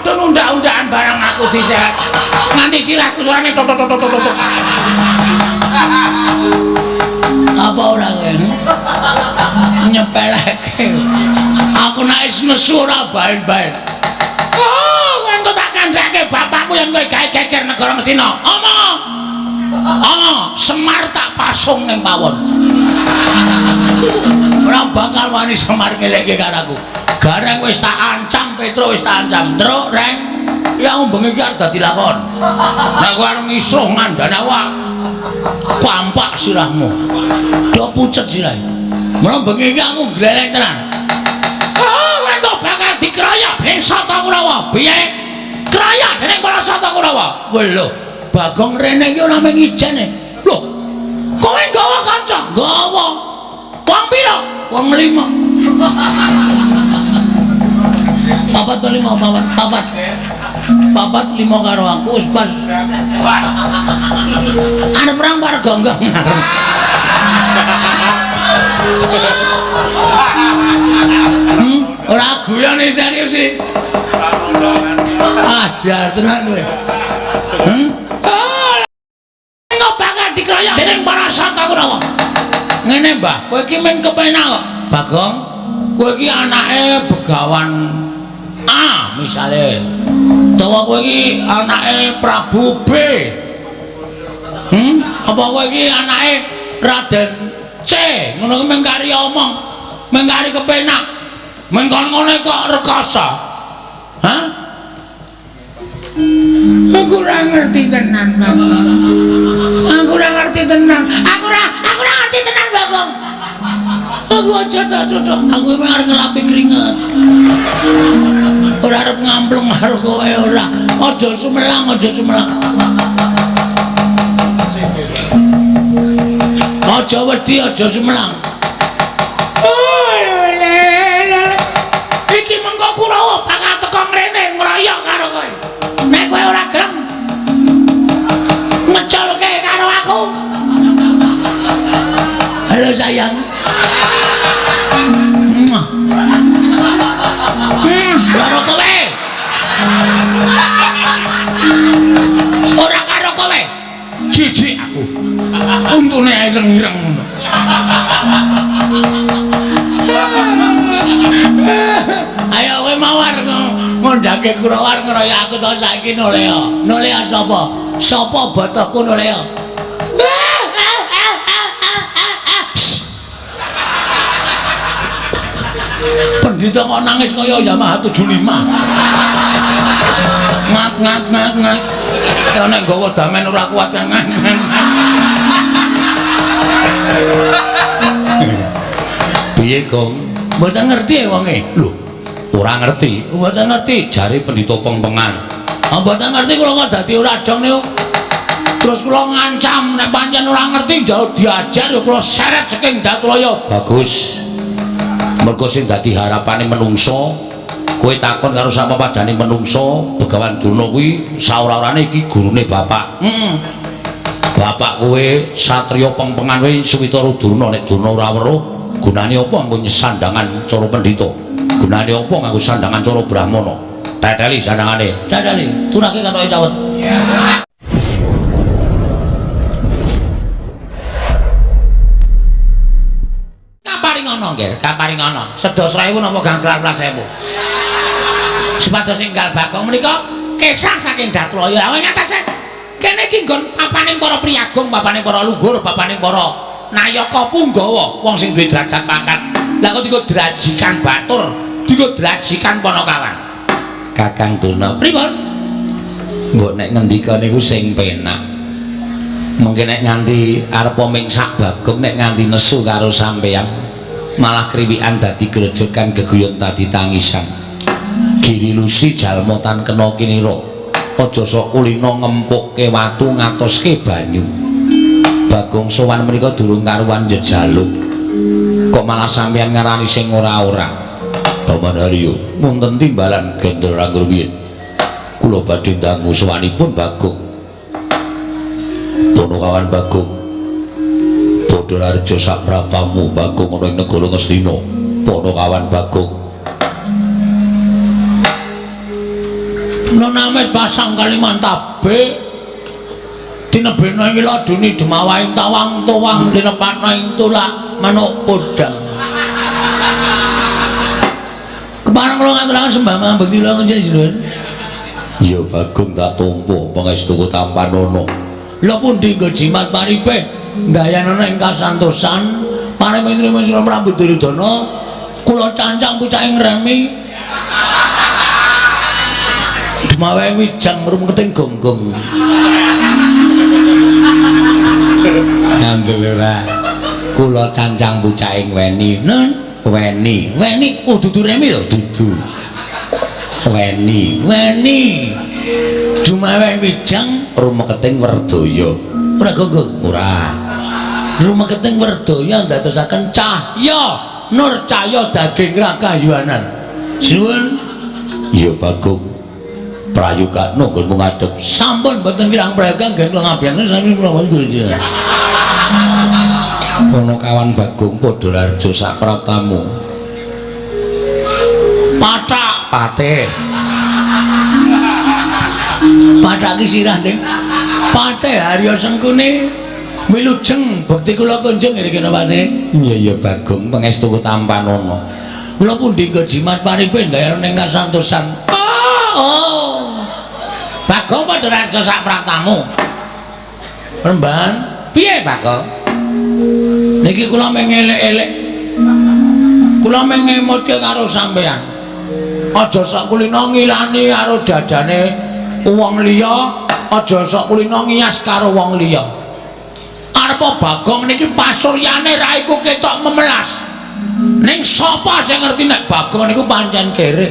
mudhun undak-undakan barang aku diseret. Nganti sirahku suarane tok tok tok tok tok. Apa ora kowe? Nyepeleke. Aku nek wis nesu ora baen-baen. Oh, engko tak kandhake bapakmu yen kowe gawe geger negara Ngastina. Oma. Oma, Semar tak pasung ning pawon. Ora bakal wani Semar ngelekke karo aku. Gareng wis tak ancam, Petro wis tak ancam. Truk, Reng. Ya bengi iki arep dadi lakon. Nek kowe arep ngisuh ngandani awak, kampak sirahmu. Do pucet sirahe. Mula bengi iki aku gleleng tenan. Oh, engko bakal dikeroyok dening Sata Kurawa. Piye? Keroyok dening para Sata Kurawa. Wah lho, Bagong rene iki ora mung ijen e. Lho, kowe nggawa kanca? Nggawa. Wong pira? Wong 5. Papat to 5, papat, papat. Papat 5 karo aku wis pas. Arep perang par gonggong. Ora guyone serius iki. Ajar tenan kowe. Engko bakal dikeroyok dening para Sata Kurawa. Ngene, Mbah, kowe iki men kepenak kok. Bagong, kowe iki anake Begawan A misale. Utawa kowe iki anake Prabu B. Apa kowe iki anake Raden C? Ngono kuwi mung kari omong, mung kari kepenak. Mung kono kok rekoso. Hah? Aku ora ngerti tenan, Bagong. Aku ora ngerti tenan. Aku ora ngerti tenan, Bagong. Aku aja tak dodok. Aku iki arep ngelapi keringet. Ora arep ngamplung karo kowe ora. Aja sumelang, aja sumelang. Aja wedi, aja sumelang. Oh, le le. Iki mengko Kurawa bakal teko ngrene ngroyok karo kowe. Nek kowe ora gelem ngeculke karo aku. Halo sayang. Karo kowe. Ora karo kowe. Jijik aku. Untune ireng-ireng ngono. Ayo kowe mau arep ngondhake Kurawa arep ngeroyok aku to saiki noleo. Noleo sapa? Sapa botohku noleo? Pendhita kok nangis kaya Yamaha 75. Ngat ngat ngat ngat. Ya nek nggawa damen ora kuat ngat ngat. Piye, Gong? Mboten ngerti wonge. Lho, ora ngerti. Mboten ngerti jare pendhita pengpengan. Ah mboten ngerti kula kok dadi ora dong niku. Terus kula ngancam nek pancen ora ngerti jauh diajar ya kula seret saking Datulaya. Bagus. Mergo sing dadi harapane menungso, kowe takon karo sapapadane menungso, Begawan Durna kuwi saora-orane iki gurune bapak. Heeh. Bapak kowe satriya pengpengan kowe Suwitara Durna, nek Durna ora weruh, gunane apa nganggo sandangan cara pendhita? Gunane apa nganggo sandangan cara brahmana? Teteli sandangane. Teteli, turake katoke cawet. Kaparingono, nggih, kaparingono. Sedasa ewu napa gangsal welas ewu? Supados enggal Bagong menika kesah saking Datulaya. Lha ngatasé kene iki nggon papaning para priyagung, papaning para luhur, papaning para nayaka punggawa, wong sing duwe derajat pangkat. Lah kok dienggo drajikan batur, dienggo drajikan panakawan. Kakang Durna, pripun? Mbok nek ngendika niku sing penak. Mungkin nek nganti arep ming sak Bagong nek nganti nesu karo sampeyan malah kriwikan dadi grejekan geguyon dadi tangisan. Giri lusi jalma tan kena kinira. Aja sok kulina ngempukke watu ngatoske banyu. Bagong sowan menika durung karuan njejaluk. Kok malah sampeyan ngarani sing ora-ora. Paman Haryo, wonten timbalan Gendra Rangruwiyin. Kula badhe dangu sowanipun Bagong. Ponokawan Bagong. Badararja sapraptamu Bagong ana ing negara Ngastina. Ponokawan Bagong. Nonamit pasang Kalimantabe tinebena ing laduni demawahing tawang tuwang tinepatna ing tulak manuk podang. Kepareng kula ngaturaken sembah mambekti kula njenengan. Ya Bagong tak tampa pangestuku tampanono. Lha pundi nggo jimat paripe ndayanana ing kasantosan paring trima Prabu Duryudana kula cancang pucaking remi demawe wijang rumketing gonggong. Ngandel ora. Kula cancang pucaking weni. Nun weni. Weni oh dudu remi lho, dudu. Weni, weni. Dumawe wijang rumeketing werdaya. Ora gonggong, ora. Rumeketing werdaya ndadosaken cahya nur cahya daging rakayuwanan. Suwun. Ya Bagong. Prayogakno nggonmu ngadhep. Sampun mboten kirang prayoga nggen kula ngabiyane sami kula wonten. Ponokawan Bagong padha raja sak pratamu. Pathak patih. Pathak ki sirah, Ning. Patih Harya Sengkuni wilujeng bekti kula kunjung ngriki Patih. Iya iya Bagong pangestu tampanono. Kula pundi nggo jimat paripe ndayana ning kasantosan. Oh. Bagong padha raja sak pratamu. Remban, piye Bagong? Niki kula mung elek-elek. Kula mung ngemutke karo sampeyan. Aja sok kulina ngilani karo dadane wong liya, aja sok kulina ngiyas karo wong liya. Arepa Bagong niki pasuryane raiku ketok memelas. Ning sapa sing ngerti nek Bagong niku pancen kere?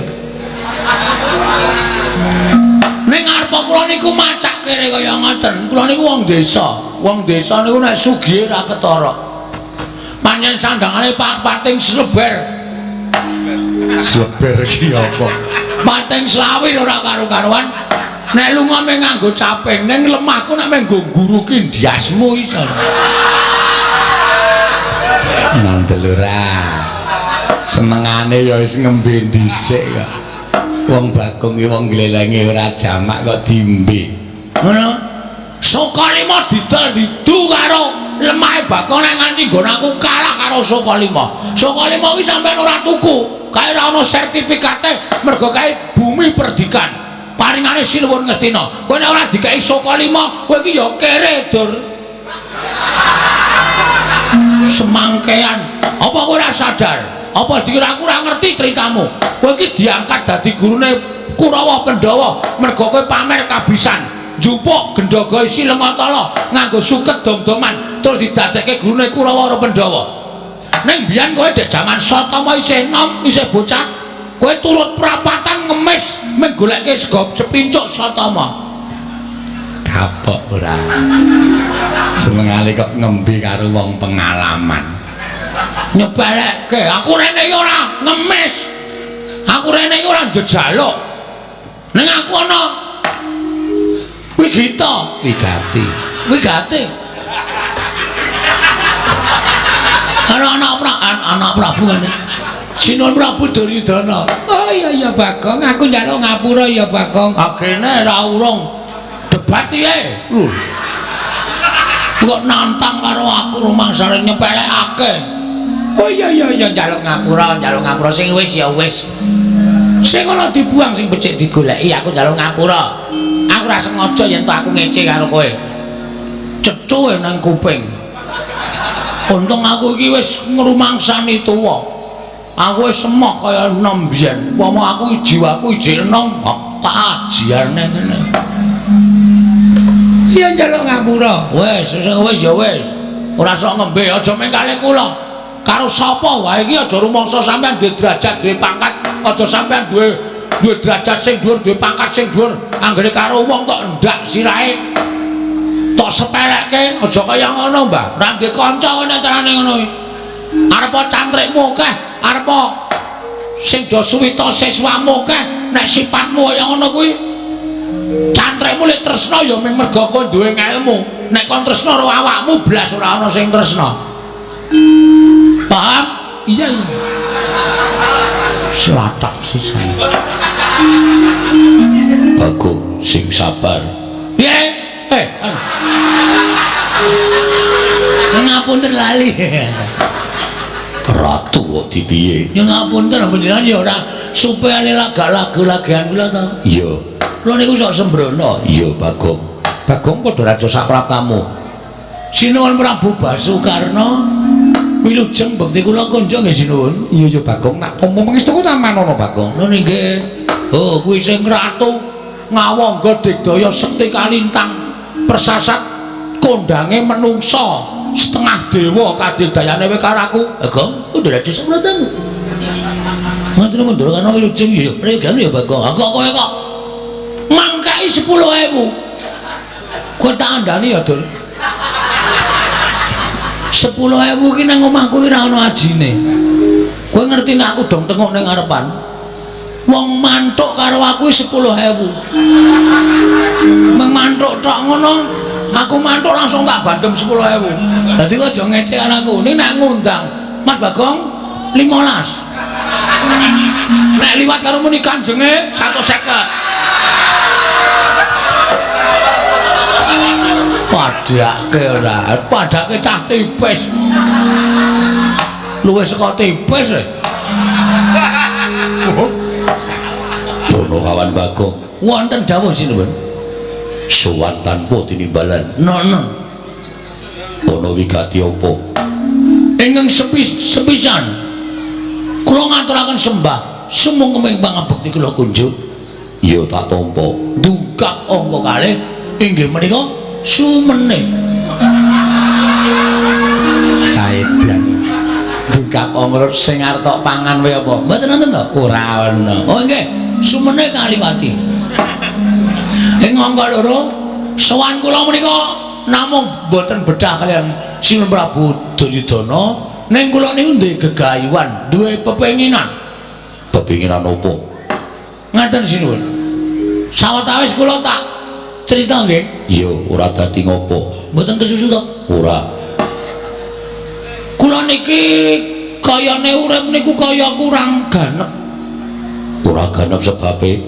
Ning arepa kula niku macak kere kaya ngoten. Kula niku wong desa. Wong desa niku nek sugihe ra ketara. Pancen sandangane pating sleber. Sleber ki apa? Pating slawi ora karu-karuan. Nek lunga mung nganggo caping, ning lemahku nek mung nggo nguruki ndiasmu iso. Ngandel ora. Senengane ya wis ngembe dhisik kok. Wong Bagong ki wong glelenge ora jamak kok diombe. Ngono. Sukalima didol didu karo lemahe Bagong nek nganti nggon aku kalah karo Sukalima. Sukalima kuwi sampean ora tuku, kae ora ana sertifikate mergo kae bumi perdikan. Paringane Sinuwun Ngastina. Kowe nek ora dikeki Sukalima, kowe iki ya kere, Dur. Semangkean. Apa kowe ora sadar? Apa dikira aku ora ngerti ceritamu? Kowe iki diangkat dadi gurune Kurawa Pandhawa mergo kowe pamer kabisan. Njupuk gendhaga isi Lengatala nganggo suket dom-doman terus didadekke gurune Kurawa karo Pandhawa. Ning biyen kowe dek jaman Satama isih enom, isih bocah, kowe turut prapatan ngemis mung goleke sego sepincuk Satama. Kapok ora. Senengane kok ngembe karo wong pengalaman. Nyepelekke, aku rene iki ora ngemis. Aku rene iki ora njejaluk. Ning aku ana wigita, wigati. Wigati. Ana anak Prabu ngene. Sinuwun Prabu Duryudana. Oh iya iya Bagong, aku njaluk ngapura ya Bagong. Agene ra urung debat piye? Lho. Kok nantang karo aku rumangsane nyepelekake. Oh iya iya iya njaluk ngapura sing wis ya wis. Sing ana dibuang sing becik digoleki aku njaluk ngapura. Aku ora sengaja yen to aku ngece karo kowe. Cecuhe nang kuping. Untung aku iki wis ngrumangsani tuwa. Aku wis emoh kaya enom biyen. Upama aku jiwaku ijik enom, tak ajiarne ngene. Iya njaluk ngapura. Wis, sing wis ya wis. Ora sok ngembe, aja mengkale kula. Karo sapa wae iki aja rumangsa sampean duwe derajat, duwe pangkat, aja sampean duwe derajat sing dhuwur, duwe pangkat sing dhuwur. Anggere karo wong tok ndak sirahe. Tok sepelekke, aja kaya ngono, Mbah. Ora duwe kanca kowe nek carane ngono iki. Arepa cantrikmu akeh, arepa sing do suwita siswamu akeh, nek sipatmu kaya ngono kuwi cantrikmu lek tresna ya mung mergo kowe duwe ngelmu. Nek kon tresna karo awakmu blas ora ana sing tresna. Paham? Iya iya. Selatak sisan. Bagong Sing sabar. Piye? Ngapunten lali. Ratu kok dipiye? Ya ngapunten panjenengan ya ora supayane lagak-lagu-lagian kula to. Iya. Kula niku sok sembrono. Iya, Bagong. Bagong padha raja sapraptamu. Sinuwun Prabu Basukarna wilujeng bekti kula kunjung nggih sinuwun. Iya ya Bagong, tak tampa pangestuku tamanono Bagong. Lho nggih. Oh, kuwi sing ratu ngawangga digdaya sekti kalintang persasat kondange menungsa setengah dewa kadigdayane kowe karo aku. Bagong, kudu raja sapraptamu. Ngoten mundur kana wilujeng ya prayogan ya Bagong. Ha kok kowe kok mangkai 10.000. Kowe tak andani ya, Dul. 10.000 ki nang omahku ki ora ana ajine. Kowe ngerti nek aku dong tengok ning ngarepan. Wong mantuk karo aku 10.000. Meng mantuk tok ngono, aku mantuk langsung tak bandem 10.000. Dadi kok aja ngecek karo aku. Ning nek ngundang Mas Bagong 15. Nek liwat karo muni kanjenge 150. Padake ora, padake cah tipis. Luwih saka tipis e. Dono kawan Bagong. Wonten dawuh sinuwun. Sowan tanpa tinimbalan. Nono. Ana wigati apa? Ingkang sepisan kula ngaturaken sembah sumungkeming pangabekti kula kunjuk. Ya tak tampa. Dungkap angka kalih inggih menika sumene. Caedan. Dungkap angka sing arep tok pangan wae apa? Mboten wonten to? Ora ana. Oh nggih, sumene kaliwati. Ing angka loro sowan kula menika namung mboten bedah kalian Sinuwun Prabu Duryudana, ning kula niku duwe gegayuhan, duwe pepenginan. Pepenginan apa? Ngaten sinuwun. Sawetawis kula tak cerita nggih. Iya, ora dadi ngopo. Mboten kesusu to? Ora. Kula niki kayane urip niku kaya kurang ganep. Ora ganep sebabe?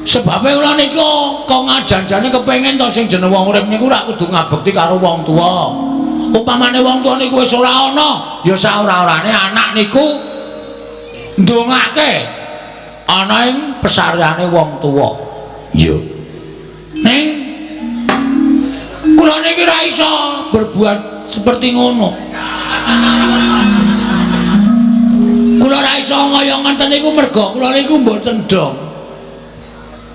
Sebabe kula niku kok ngajan-jane kepengin to sing jeneng wong urip niku ora kudu ngabekti karo wong tuwa. Upamane wong tuwa niku wis ora ana, ya saora-orane anak niku ndongake ana ing pesareane wong tuwa. Iya. Ning kula niki ora iso berbuat seperti ngono. Kula ora iso kaya ngenten niku merga kula niku mboten dong.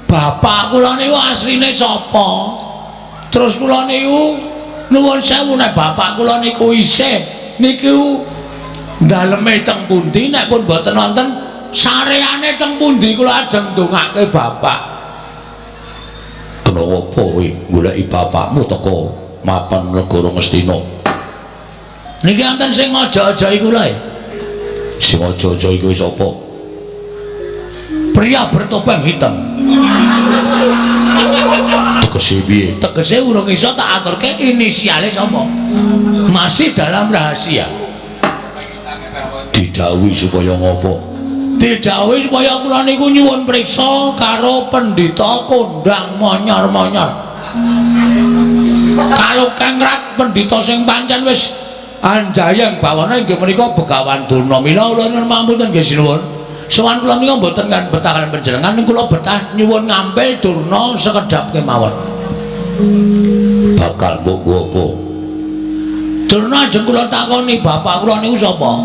Bapak kula niku asline sapa? Terus kula niku nuwun sewu nek bapak kula niku isih niku daleme teng pundi, nek pun mboten wonten sareane teng pundi kula ajeng ndongake bapak. Kena apa kowe goleki bapakmu teko mapan negara Ngastina? Niki wonten sing aja-aja iku lho. Sing aja-aja iku sapa? Pria bertopeng hitam. Tegese piye? Tegese urung iso tak aturke inisiale sapa. Masih dalam rahasia. Didhawuhi supaya ngopo? Didhawuhi supaya kula niku nyuwun priksa karo pendhita kondang monyor-monyor. Kalokengrat pendhita sing pancen wis anjayeng bawana inggih menika Begawan Durna. Mila kula nyuwun pangapunten nggih sinuwun. Sowan kula menika mboten kan betah kaliyan panjenengan, ning kula betah nyuwun ngampil Durna sekedhap kemawon. Bakal mbok nggo apa? Durna ajeng kula takoni bapak kula niku sapa?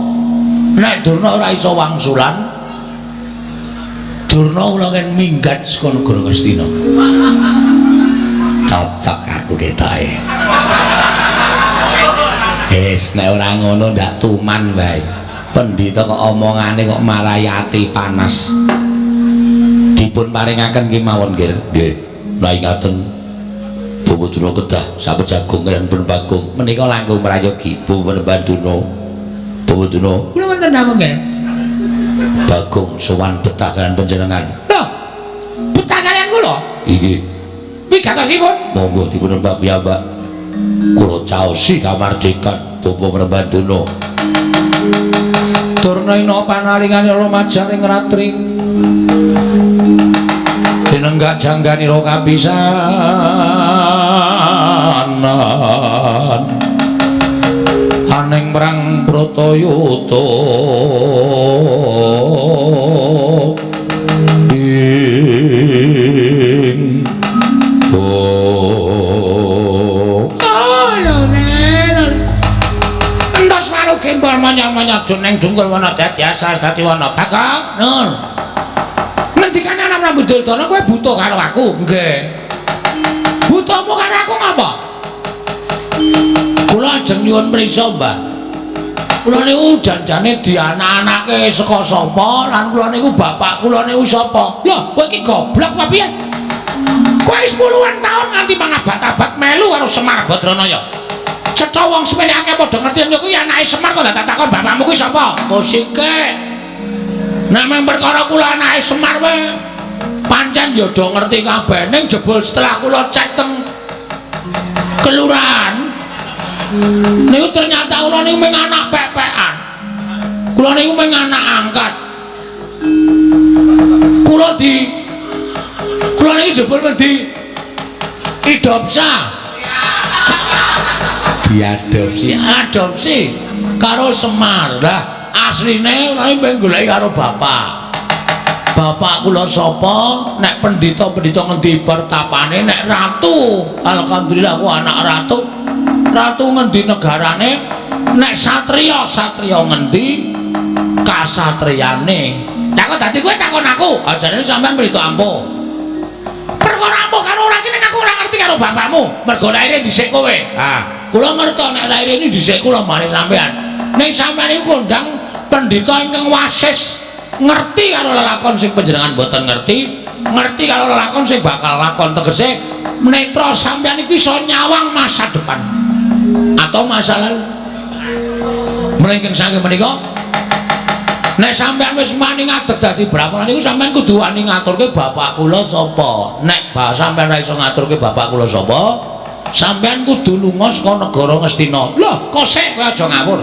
Nek Durna ora iso wangsulan, Durna kula ken minggat saka negara Ngastina. Cocok aku ketoke. Wis nek ora ngono ndak tuman wae. Pendhita kok omongane kok marai ati panas. Dipun paringaken kemawon nggih. Nggih. Lah ingaten Bapak Durna kedah sabet jagung lan pun Bagong menika langkung prayogi Bapak Durna. Bapak Durna kula wonten namung nggih. Bagong sowan betah kalian panjenengan. Lho, betah kalian kula? Inggih. Wigatosipun? Monggo dipun nembak piyambak. Kula caosi kamardikan Bapak Prembanduna. Durna ina panalingane lumajar ing ratri. Dineng Janggak-jangganira kapisanan aning perang Bratayuda ing oh entos walu gembol monyong-monyong juneng jungkul wana dadi asas dadi wana Bagong Nun. Ngendikane anak Prabu Duryudana kowe buta karo aku? Nggih. Butamu karo aku ngapa? Kula ajeng nyuwun mrisa, Mbah. Kula niku janjane dianak-anake saka sapa lan kula niku bapak kula niku sapa? Lho, kowe iki goblok apa piye? Kowe wis puluhan taun nganti mangabad-abad melu karo Semar Badranaya. Cetha wong semene akeh padha ngerti yen kuwi anake Semar kok tak takon bapakmu kuwi sapa? Kosike. Nek mung perkara kula anake Semar wae pancen ya do ngerti kabeh, ning jebul setelah kula cek teng kelurahan niku ternyata kula niku mung anak pek-pekan. Kula niku mung anak angkat. Kula niki jebul mung idopsa. Diadopsi, adopsi karo Semar. Lah asline kula iki pengen goleki karo bapak. Bapak kula sapa? Nek pendhita-pendhita ngendi pertapane, nek ratu, alhamdulillah aku anak ratu. Ratu ngendi negarane? Nek satriya, satriya ngendi kasatriyane? Lah kok dadi kowe takon aku? Ajarane sampean pendhita ampuh. Perkara ampuh karo ora ki ning aku ora ngerti karo bapakmu, mergo laire dhisik kowe. Ha, kula ngerti nek laire ini dhisik kula mari sampean. Ning sampean iku kondang pendhita ingkang wasis, ngerti karo lelakon sing panjenengan mboten ngerti, ngerti karo lelakon sing bakal lakon, tegese netra sampean iki iso nyawang masa depan atau masa lalu. Mlengking saking menika nek sampean wis wani ngadeg dadi brahmana niku sampean kudu wani ngaturke bapak kula sapa. Nek sampean ora iso ngaturke bapak kula sapa, sampean kudu lunga saka negara Ngastina. Lho, kok sik kowe aja ngawur.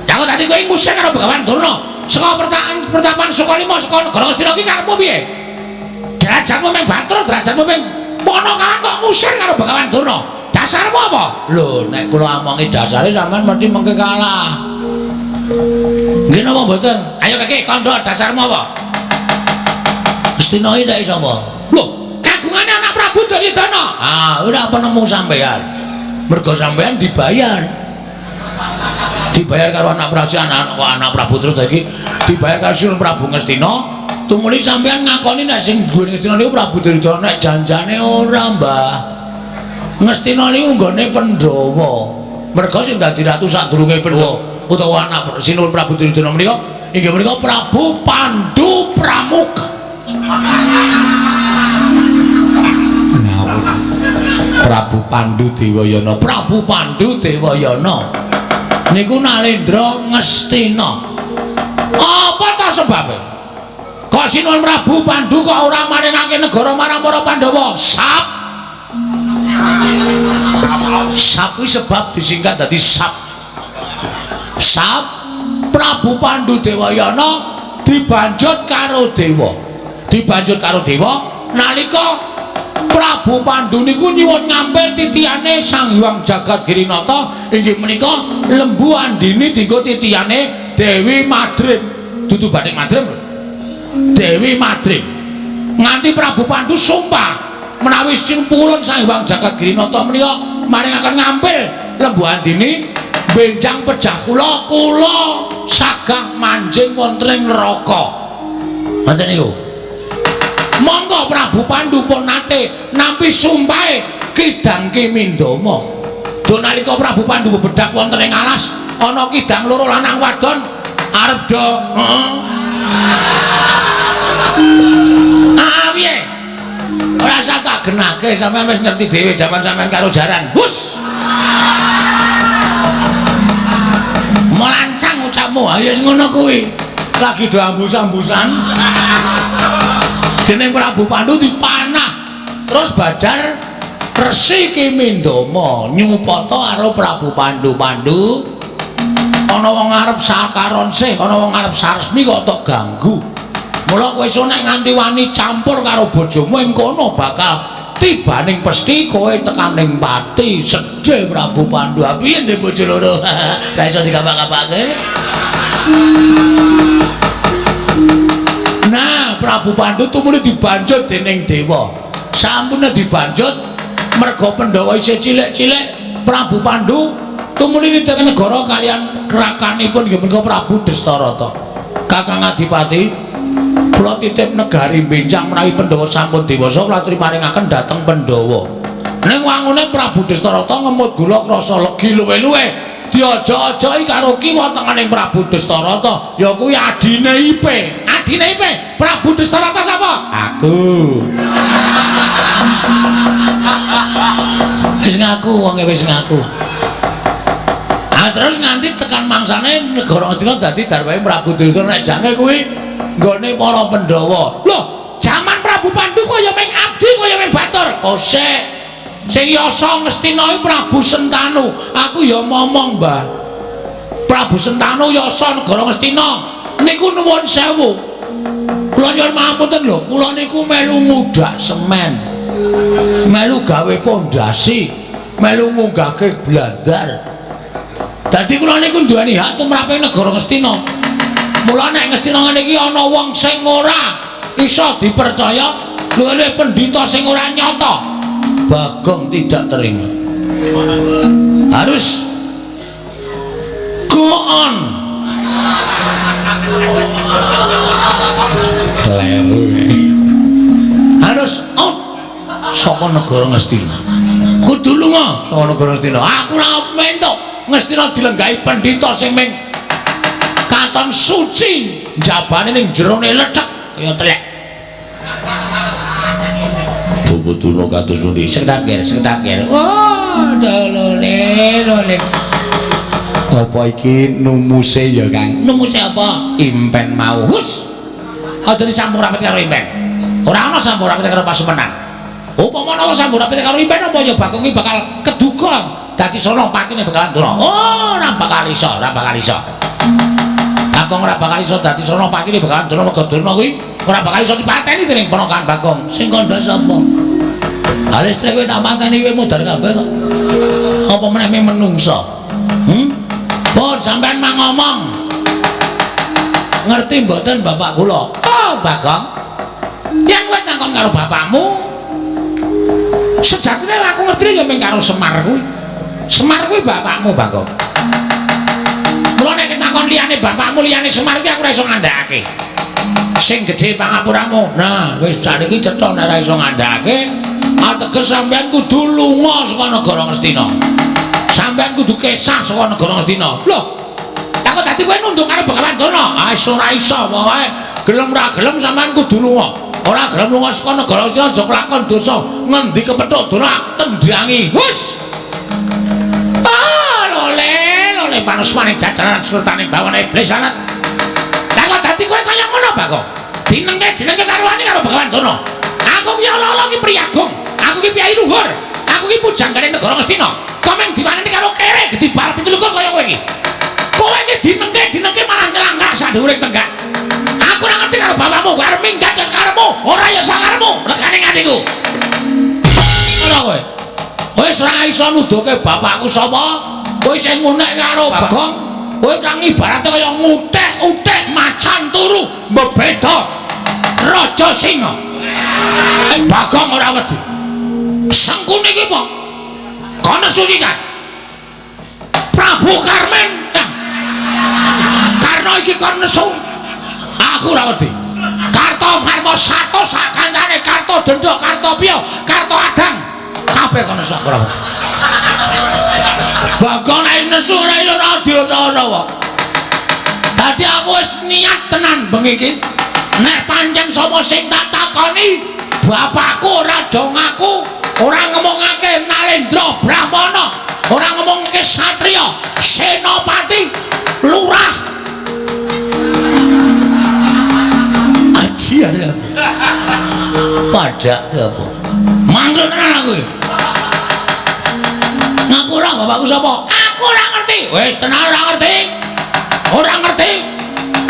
Ya kok dadi kowe ngusir karo Begawan Durna saka pertapan Sukalima saka negara Ngastina ki karepmu piye? Derajatmu mung Bathara, derajatmu mung Ponokawan kok ngusir karo Begawan Durna. Dasarmu apa? Lho, nek kula omongi dasare sampean mesti mengke kalah. Nggih napa mboten? Ayo keke kandha dasarmu apa? Ngastina iki nek sapa? Lho, kagungane anak Prabu Duryudana. Ah, ora penemu sampean. Mergo sampean dibayar. Dibayar karo anak Prabu, anak kok anak Prabu terus iki dibayar karo Sinuwun Prabu Ngastina. Tumuli sampean ngakoni nek sing duwe Ngastina niku Prabu Duryudana, nek janjane ora, Mbah. Ngastina niku nggone Pandhawa. Mergo sing dadi ratu sadurunge Pandhawa utawa anak Sinuwun Prabu Duryudana menika inggih menika Prabu Pandu Pramuka. Ngawur. Prabu Pandu Dewayana, Prabu Pandu Dewayana niku Nalendra Ngastina. Apa ta sebabe? Kok Sinuwun Prabu Pandu kok ora maringake negara marang para Pandhawa? Sap. Sap kuwi sebab disingkat dadi sap. Sap Prabu Pandu Dewayana dibanjut karo dewa. Dibanjut karo dewa nalika Prabu Pandu niku nyuwun ngampil titihane Sang Hyang Jagat Girinata inggih menika Lembu Andini dienggo titihane Dewi Madrim. Dudu bathik Madrim lho. Dewi Madrim. Nganti Prabu Pandu sumpah menawi sing purun Sang Hyang Jagat Girinata menika maringaken ngampil Lembu Andini benjang pejah kula, kula sagah manjing wonten ing neraka. Ngoten niku. Monggo Prabu Pandu pun nate nampi sumpahe Kidang Kimindama. Duh nalika Prabu Pandu bebedak wonten ing alas ana kidang loro lanang wadon arep do heeh. Ah piye? Ora usah tak genake, sampean wis ngerti dhewe jaman sampean karo jaran. Hus. Melancang ucapmu, ayo wis ngono kuwi. Lagi do ambus-ambusan. Jeneng Prabu Pandu dipanah. Terus badar Resi Kimindama nyupata karo Prabu Pandu. Pandu ana wong arep sakaron sih, ana wong arep saresmi kok tok ganggu. Mula kowe iso nek nganti wani campur karo bojomu ing kono bakal tibaning pesti kowe tekaning pati. Sedih Prabu Pandu. Piye ndek bojo loro? Lah iso digapak-gapake. Nah, Prabu Pandu tumuli dibanjut dening dewa. Sampune dibanjut merga Pandhawa isih cilik-cilik, Prabu Pandu tumuli nitih negara kalian rakanipun inggih punika Prabu Destarata. Kakang Adipati, kula titip negari benjang menawi Pandhawa sampun dewasa kula trimaringaken dhateng Pandhawa. Ning wangune Prabu Destarata ngemut gula krasa legi luwe-luwe. Diaja-ajai karo kiwa tengening Prabu Destarata, ya kuwi adine Ipe. Adine Ipe, Prabu Destarata sapa? Aku. Wis ngaku wonge wis ngaku. Ah terus nganti tekan mangsane negara Ngastina dadi darwahe Prabu Duryudana nek jane kuwi nggone para Pandhawa. Loh, jaman Prabu Pandu kaya ming abdi kaya ming batur. Kosek. Sing yasa Ngastina iki Prabu Sentanu. Aku ya momong, Mbah. Prabu Sentanu yasa negara Ngastina niku nuwun sewu. Kula nyuwun pangapunten lho, kula niku melu ngudak semen. Melu gawe pondasi, melu munggahke blandar. Dadi kula niku duweni hak tumrape negara Ngastina. Mula nek Ngastina ngene iki ana wong sing ora iso dipercaya, luwih pendhita sing ora nyata. Bagong tidak terima. Harus go on. Kleru. Harus out saka negara Ngastina. Kudu lunga saka negara Ngastina. Aku ora mentok Ngastina dilenggahi pendhita sing ming katon suci, njabane ning jerone lethek kaya telek. Butuno kados pundi? Sekedap ger, sekedap ger. Oh, dolole, lole. Apa iki numuse ya, Kang? Numuse apa? Impen mau. Hus. Aja disampung rapet karo impen. Ora ana sampung rapet karo pasumenan. Upama ana sampung rapet karo impen apa ya Bagong iki bakal keduga dadi sono patine bakalan Durna. Oh, ora bakal iso, ora bakal iso. Bagong ora bakal iso dadi sono patine bakalan Durna mergo Durna kuwi ora bakal iso dipateni dening ponakan Bagong. Sing kandha sapa? Ha listrik kowe tak pateni kowe mudhar kabeh kok. Apa meneh menungsa? Pun sampean mang ngomong. Ngerti mboten bapak kula? Oh, Bagong. Yen kowe takon karo bapakmu, sejatine aku ngerti ya mung karo Semar kuwi. Semar kuwi bapakmu, Bagong. Mula nek takon liyane bapakmu, liyane Semar kuwi aku ora iso ngandhakake. Sing gedhe pangapuramu. Nah, wis saniki cetha nek ora iso ngandhakake, ateges sampean kudu lunga saka negara Ngastina. Sampean kudu kesah saka negara Ngastina. Loh, lha kok dadi kowe nunduk karo Begawan Durna? Ah, ora iso pokoke gelem ora gelem sampean kudu lunga. Ora gelem lunga saka negara Ngastina aja kelakon dosa. Ngendi kepethuk Durna tendangi. Hus. Ah, lole, lole panusmane jajaran sultane bawane iblis lanat. Lah kok dadi kowe kaya ngono, Bagong? Dinengke-dinengke karuane karo Begawan Durna. Aku ki ala-ala ki priyagung. Aku ki piyai luhur. Aku ki pujanggane negara Ngastina. Komeng diwaneni karo kere gedhi bal 27 kaya kowe iki. Kowe iki dinengke-dinengke malah nylangkah sadhuwuring tenggak. Aku ora ngerti karo bapakmu, kowe arep minggat ya sakarepmu, ora ya sakarepmu, regane atiku. Ora kowe. Kowe ora iso nuduhke bapakku sapa? Kowe sing ngunek karo Bagong. Kowe kang ibarate kaya ngutek-utek macan turu mbebeda Raja Singa. Bagong ora wedi. Sengkuni iki apa? Kono suci kan? Prabu Karmen. Karena iki kon nesu. Aku ora wedi. Karto Marmo sato sak kancane Karto Dendho, Karto Piyo, Karto Adang. Kabeh kon nesu aku ora wedi. Bagong nek nesu ora ora dirasa-rasa. Dadi aku wis niat tenan bengi iki. Nek pancen sapa sing tak takoni, bapakku ora do ngaku, ora ngomongake Nalendra Brahmana, ora ngomongake satriya, senopati, lurah. Aji arep. Padake apa? Mangkel tenan aku. Ngaku ora bapakku sapa? Aku ora ngerti. Wis tenan ora ngerti. Ora ngerti.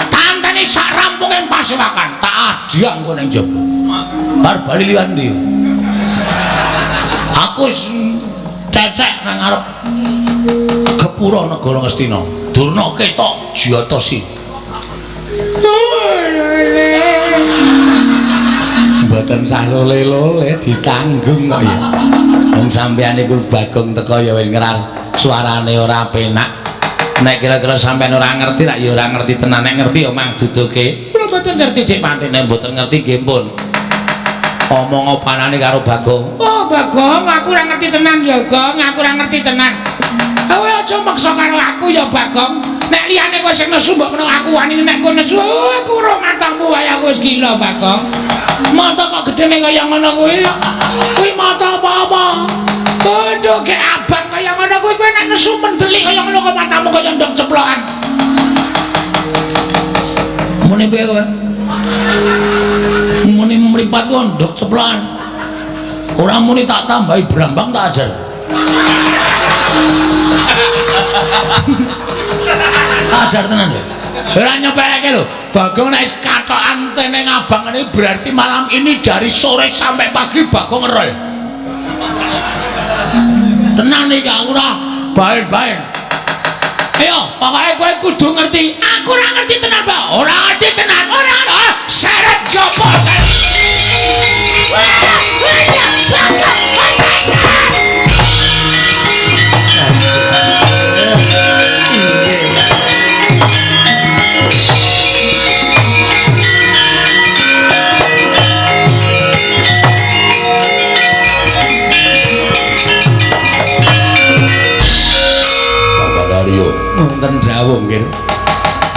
Tanteni sak rampunge pasewakan, tak adhiang kowe ning jaba. Bar bali liwat ndi? Aku wis cecek nang ngarep gepura negara Ngastina. Durna ketok jatosi. Mboten sah lole-lole ditanggung kok ya. Wong sampeyan iku Bagong teko ya wis ngeras suarane ora penak. Nek kira-kira sampeyan ora ngerti rak ya ora ngerti tenan, nek ngerti ya mang duduke. Kula mboten ngerti Dik Pati, nek mboten ngerti nggih pun. Omong opanane karo Bagong. Oh Bagong, aku ora ngerti tenan ya, Gong, aku ora ngerti tenan. Kowe aja maksa karo aku ya Bagong. Nek liyane kowe sing nesu mbok menawa aku wani, nek kowe nesu aku ora matamu wae aku wis gila Bagong. Mata kok gedene kaya ngono kuwi. Kuwi mata apa-apa? Aduh, gek abang kaya ngono kuwi kowe nek nesu mendelik kaya ngono kok matamu kaya ndok ceplokan. Muni piye kowe? Muni mripat kok ndok ceplokan. Ora muni tak tambahi brambang tak ajar. Ajar tenan ya. Ora nyepeleke lho. Bagong nek wis katokan tene ngabang ngene berarti malam ini dari sore sampai pagi Bagong ngerol. Tenan iki aku ora baen-baen. Ayo, pokoke kowe kudu ngerti. Aku ora ngerti tenan, Pak. Ora ngerti tenan. Ora ora seret jopo. Wonten dawuh nggih.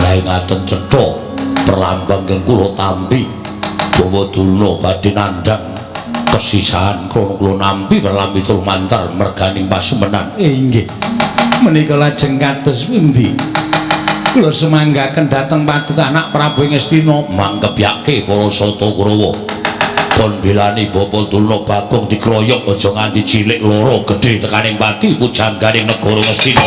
Lah ngaten cetha perlambang ingkang kula tampi Bawa Durna badhe nandhang kesisahan krana kula nampi perlambi lumantar merganing pasumenan. Inggih. Menika lajeng kados pundi? Kula sumanggaken dhateng paduka anak Prabu Ngastina mangkepyake para Sata Kurawa. Kon bilani Bapak Durna Bagong dikroyok aja nganti cilik loro gedhe tekaning pati pujangganing negara Ngastina.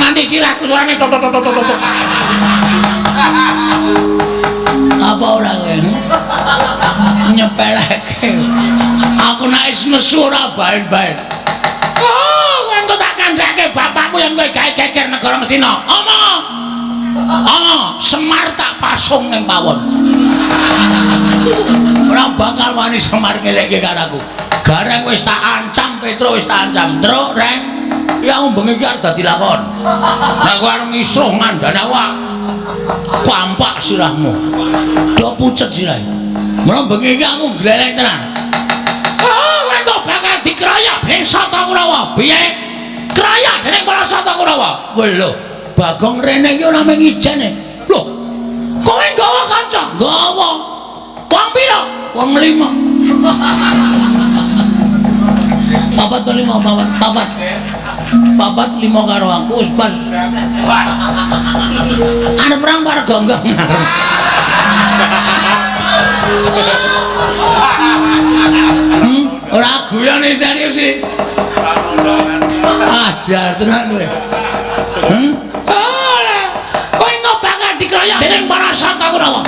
Nganti sirahku suarane tok tok tok tok tok. Apa ora kowe? Nyepeleke. Aku nek wis nesu ora baen-baen. Oh, kowe entuk tak kandhake bapakmu yen kowe gawe geger negara Ngastina. Omong. Omong, Semar tak pasung ning pawon. Ora bakal wani Semar ngelekke karo aku. Gareng wis tak ancam, Petro wis tak ancam. Truk, Reng. Ya aku bengi iki arep dadi lakon. Nek kowe arep ngisuh ngandani aku kampak sirahmu. Do pucet sirahe. Mula bengi iki aku gleleng tenan. Oh, kowe kok bakal dikroyok dening Sata Kurawa. Piye? Kroyok dening para Sata Kurawa. Kowe lho, Bagong rene iki ora mung ijene. Lho, kowe nggawa kanca? Nggawa. Wong pira? Wong 5. Papat to 5, papat, papat. Papat 5 karo aku wis pas. Arep perang para gonggong. Ora guyone serius iki. Ajar tenan kowe. Ora. Kowe engko bakal dikroyok dening para Sata Kurawa.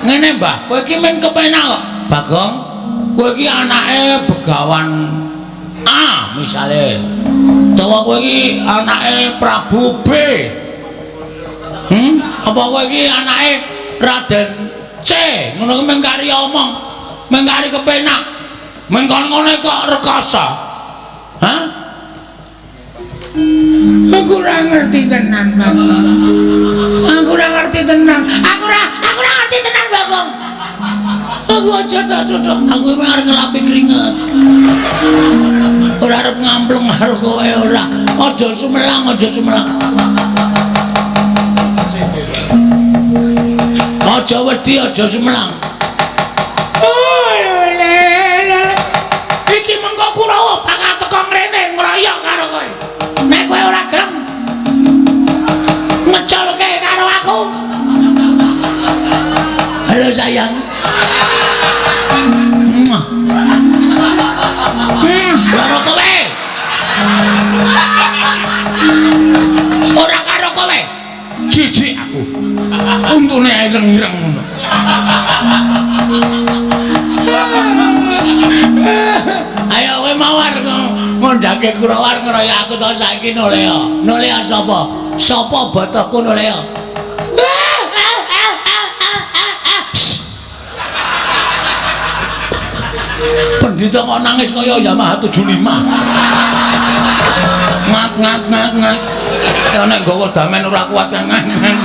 Ngene, Mbah, kowe iki men kepenak kok. Bagong, kowe iki anake Begawan A misale. Utawa kowe iki anake Prabu B. Apa kowe iki anake Raden C? Ngono kuwi mung kari omong, mung kari kepenak. Mung kono-kono kok rekasa. Hah? Aku ora ngerti tenan, Bagong. Aku ora ngerti tenan. Aku ora ngerti tenan, Bagong. Aku aja tak duduk. Aku iki arep ngelapi keringet. Ora arep ngampleng karo kowe ora. Aja sumelang, aja sumelang. Aja wedi, aja sumelang. Oh, le le. Iki mengko Kurawa bakal teko ngrene ngroyok karo kowe. Nek kowe ora gelem ngeculke karo aku. Halo sayang. Karo kowe. Ora karo kowe. Jijik aku. Untune ireng-ireng ngono. Ayo kowe mau arep ngondhake Kurawa arep ngroyok aku to saiki noleo. Noleo sapa? Sapa botohku noleo? Pendhita kok nangis kaya Yamaha 75. Ngat ngat ngat ngat. Ya nek nggawa damen ora kuat ngat ngat.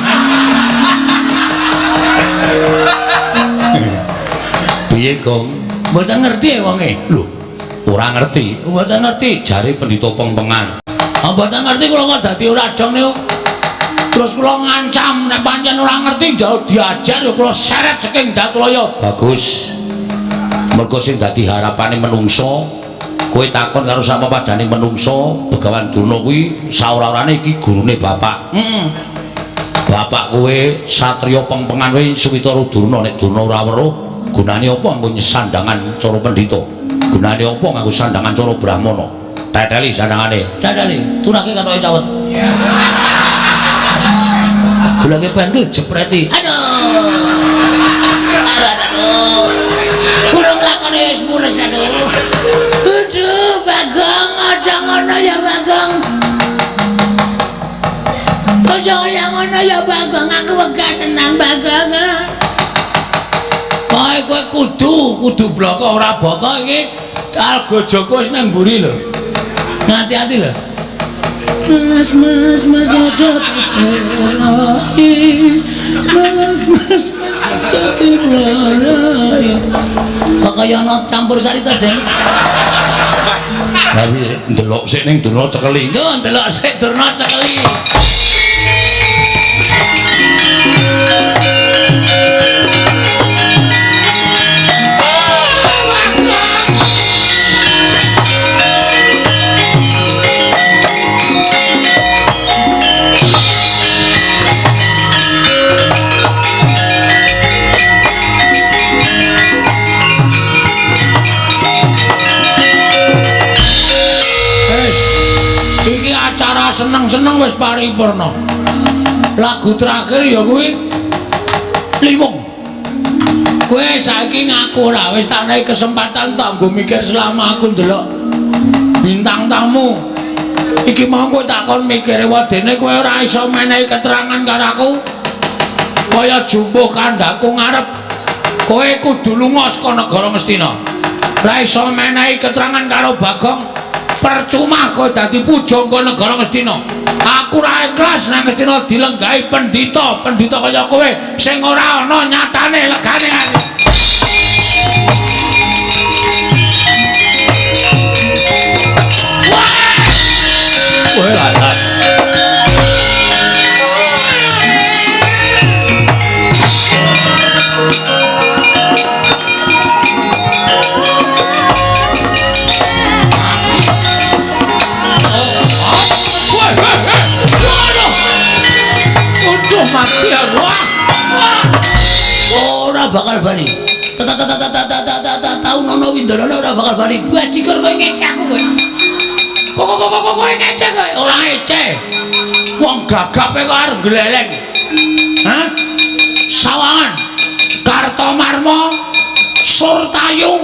Piye, Gong? Mboten ngerti wonge. Lho, ora ngerti. Mboten ngerti jare pendhita pengpengan. Ah mboten ngerti kula kok dadi ora dong niku. Terus kula ngancam nek pancen ora ngerti jauh diajar ya kula seret saking Datraya. Bagus. Mergo sing dadi harapane menungso, kowe takon karo samapadane menungso, Begawan Durna kuwi saora-orane iki gurune bapak. Heeh. Bapak kowe satriya pengpengan kowe Suwitara Durna, nek Durna ora weruh, gunane apa nganggo sandangan cara pendhita? Gunane apa nganggo sandangan cara brahmana? Teteli sandangane. Teteli, turake katoke cawet. Gulake pentil jepreti. Aduh. Aduh, aduh. Kurang lakone wis mules aduh. Aduh, Bagong, aja ngono ya Bagong. Aja ngono ya Bagong, aku wegah tenan Bagong. Kowe kowe kudu bloko ora boko iki. Algo Joko wis nang mburi lho. Ngati-ati lho. Mas, mas, mas aja diloroi. Mas, mas, mas aja diloroi. Kok kaya ana campur sari to, Den? Lah piye ndelok sik ning Durna cekeli. Yo ndelok sik Durna cekeli. Seneng-seneng wis paripurna. Lagu terakhir ya kuwi Liwung. Kowe saiki ngaku ora wis tak nehi kesempatan tak nggo mikir selama aku ndelok bintang tamu. Iki mau kowe tak kon mikir wedene kowe ora iso menehi keterangan karo aku. Kaya jumbuh kandhaku ngarep. Kowe kudu lunga saka negara Ngastina. Ora iso menehi keterangan karo Bagong. Percuma kowe dadi pujangga negara Ngastina. Aku ora ikhlas nang Ngastina dilenggahi pendhita, pendhita kaya kowe sing ora ana nyatane legane. Wah! Wah! Mati aku. Ora bakal bali. Tau nono windololo ora bakal bali. Bajigur kowe ngece aku kowe. Kok kowe ngece kowe. Ora ngece. Wong gagape kok arep gleleng. Hah? Sawangan Kartomarma Surtayu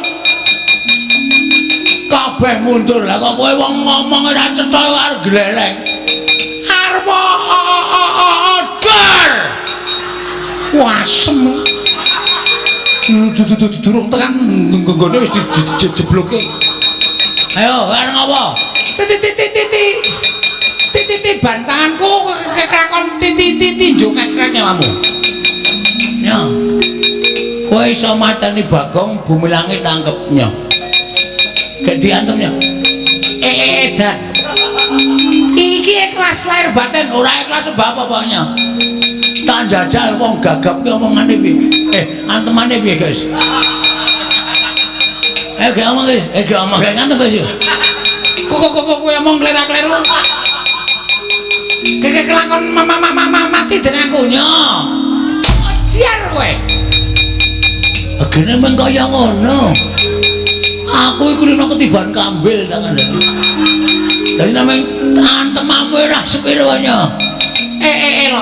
kabeh mundur. Lah kok kowe wong ngomong ora cetha kok arep gleleng. Arep wasem. Durung tekan nggone wis dijebloke. Ayo, arep ngopo? Titi titi bantanganku kekrakon titi titi jongek nyawamu. Ya. Kowe iso mateni Bagong bumi langit tangkepnya. Gek diantemnya. Edan. Iki ikhlas lahir batin, ora ikhlas sebab apa-apanya. Tak jajal wong gagap ki omongane piye? Antemane piye, guys? Gek omong, guys. Gek omong gek ngantem, guys. Kok kowe omong klerak-kleru. Keke kelakon mama mati den aku nyo. Diar kowe. Gene meng kaya ngono. Aku iku rino ketiban kambil tak kandhani. Dadi nameng antemamu ora sepiro nya. Lho.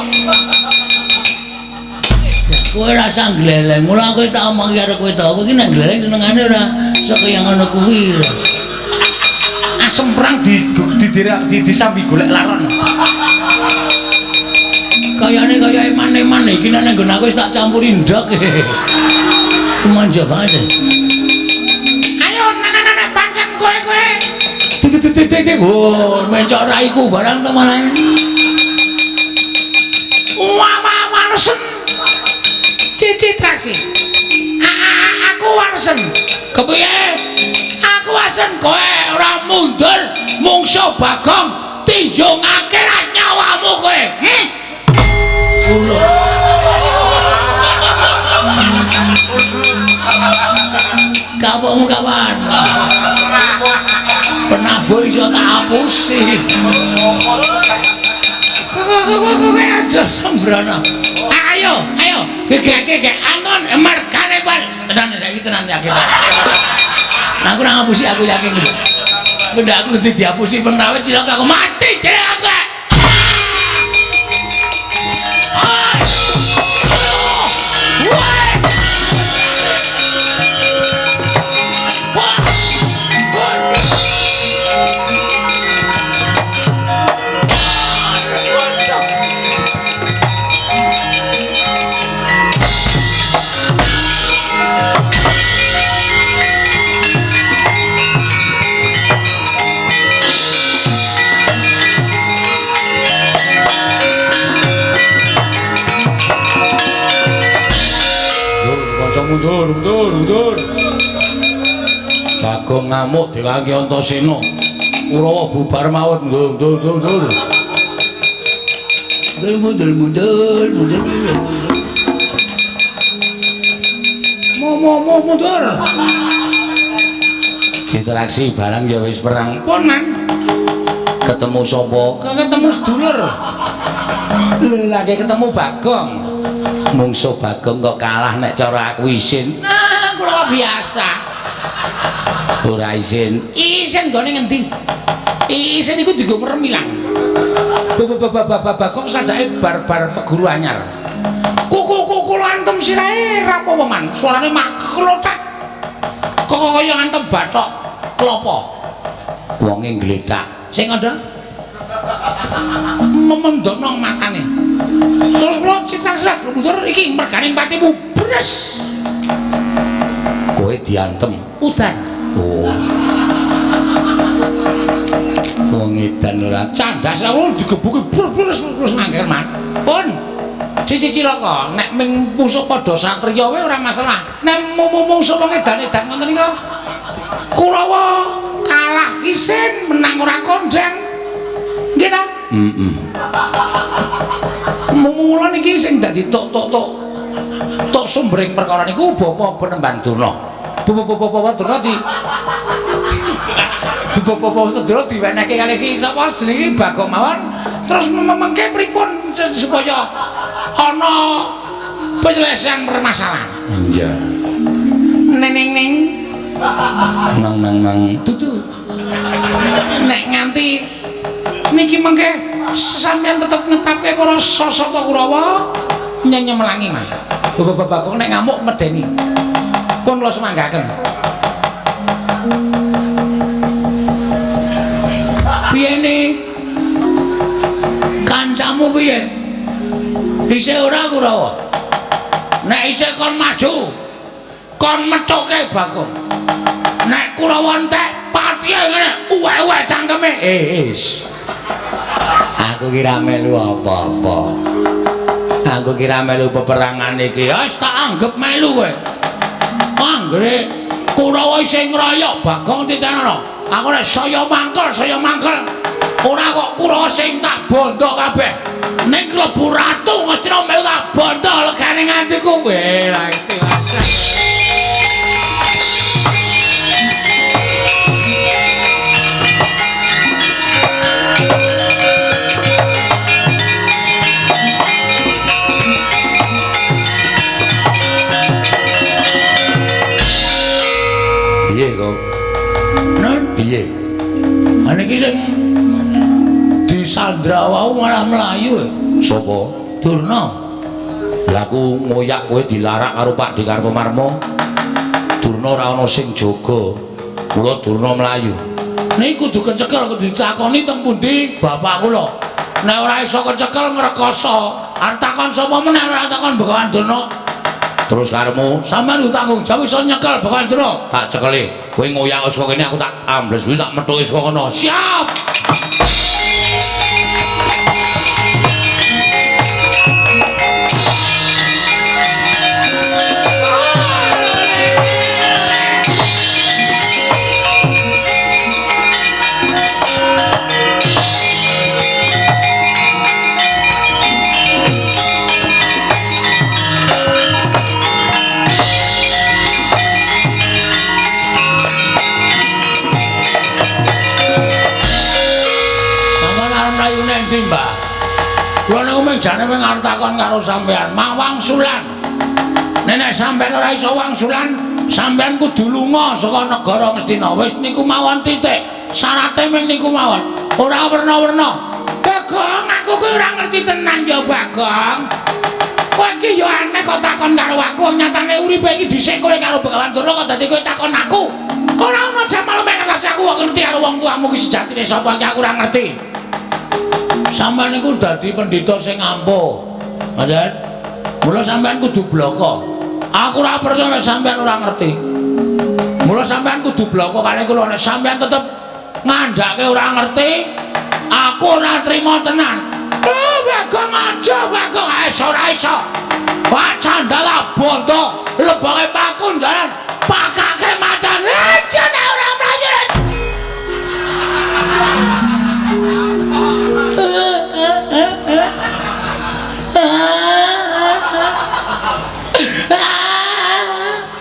Kowe ora usah gleleng. Mula aku tak omong karo kowe to. Kowe iki nek gleleng senengane ora sok kaya ngono kuwi. Asem perang di disambi golek laron. Kayane kaya eman-eman iki nek nggon aku wis tak campuri ndok. Kemanja banget. Ayo nana pancen kowe kowe. Titik oh mencok raiku barang to malah. Wah wah warsen. Cici traksi. Aku warsen. Kepiye? Aku warsen kowe ora mundur mungsuh Bagong tinjungake nyawamu kowe. Kapokmu kapan? Penabuh iso tak hapusi. Kowe aja sembrono. Ayo, ayo, gegek anton margane bal. Tenan saiki tenan yakin. Aku ora ngapusi, aku yakin gitu. Ndak aku dihapusi penawet cilaka aku mati jeneng aku. Mundur, mundur, mundur. Bagong ngamuk diwangi Antasena. Kurawa bubar mawon. Mundur, mundur, mundur. Mundur, mundur, mundur, mundur. Mo, mundur. Interaksi barang ya wis perang. Pun, Man. Ketemu sapa? Ketemu sedulur. Lagi ketemu Bagong. Mungsuh Bagong kok kalah nek cara aku isin. Nah, kula biasa. Ora isin. Isin nggone ngendi? Isin iku dienggo merem ilang. Bagong sajake bar-bar peguru anyar. Kuku-kuku antem sirahe ra apa-apa, Man. Suarane maklothak. Kok kaya antem bathok klopo. Wonge ngletak. Sing ada memendono makane. Terus kula citra-citra mundur iki mergane patimu bres. Kowe diantem udan. Oh. Wong edan ora candas aku digebuki brus terus mangker, Man. Pun cici cilaka nek ming musuh padha satriya wae ora masalah. Nek mungsuh wong edan-edan ngoten niku Kurawa kalah isin menang ora kondang. Nggih ta? Heeh. Mula niki sing dadi tok sumbering perkara niku Bapak Penemban Durna. Bapak Durna di Bapak Durna diwenehke kali si sapa jenenge Bagong mawon terus memengke pripun supaya ana penyelesaian permasalahan. Iya. Neng neng nang nang nang dudu. Nek nganti niki mengke sampeyan tetep netapke para sasata Kurawa nyenyemelangi mah. Bapak Bagong nek ngamuk medeni. Pun kula semanggaken. Piye ne? Kancamu piye? Isih ora Kurawa? Nek isih kon maju, kon methuke Bagong. Nek Kurawa entek Patihe ngene, uwek-uwek cangkeme. Wis. Aku kira melu apa-apa. Aku kira melu peperangan iki. Wis tak anggep melu kowe. Anggere Kurawa isih ngroyok Bagong titenono. Aku nek saya mangkel, saya mangkel. Ora kok Kurawa sing tak bondo kabeh. Ning klebu ratu Ngastina melu tak bondo legane nganti kowe. Lah iki asik. Piye kok? Nun piye? Ana iki sing disandra wau malah mlayu. Sapa? Durna. Lah aku ngoyak kowe dilarak karo Pak Dikartomarma. Durna ora ana sing jaga. Mula Durna mlayu. Niki kudu kecekel, kudu ditakoni teng pundi bapak kula. Nek ora iso kecekel ngrekoso. Arep takon sapa meneh ora takon Begawan Durna. Terus karepmu sampean kudu tanggung jawab iso nyekel Begawan Durna. Tak cekeli. Kowe ngoyak saka kene aku tak ambles kuwi tak methuki saka kono. Siap. Kula niku mung jane mung arep takon karo sampean, mawangsulan. Nek sampean ora iso wangsulan, sampean kudu lunga saka negara Ngastina. Wis niku mawon titik. Syarate mung niku mawon. Ora werna-werna. Bagong, aku kuwi ora ngerti tenan ya, Bagong. Kowe iki ya aneh kok takon karo aku, nyatane uripe iki dhisik kowe karo Begawan Durna kok dadi kowe takon aku. Ora ono jamal mek ngatasi aku kok ngerti karo wong tuamu ki sejatine sapa iki aku ora ngerti. Sampeyan niku dadi pendhita sing ampuh. Ngoten. Mula sampeyan kudu bloko. Aku ora percaya nek sampeyan ora ngerti. Mula sampeyan kudu bloko kalih kula nek sampeyan tetep ngandhake ora ngerti, aku ora trima tenan. Oh, Bagong aja, Bagong. Wis ora iso. Wah, candala bondo, leboke pakunjaran, pakake macan. Aja nek ora mlayu.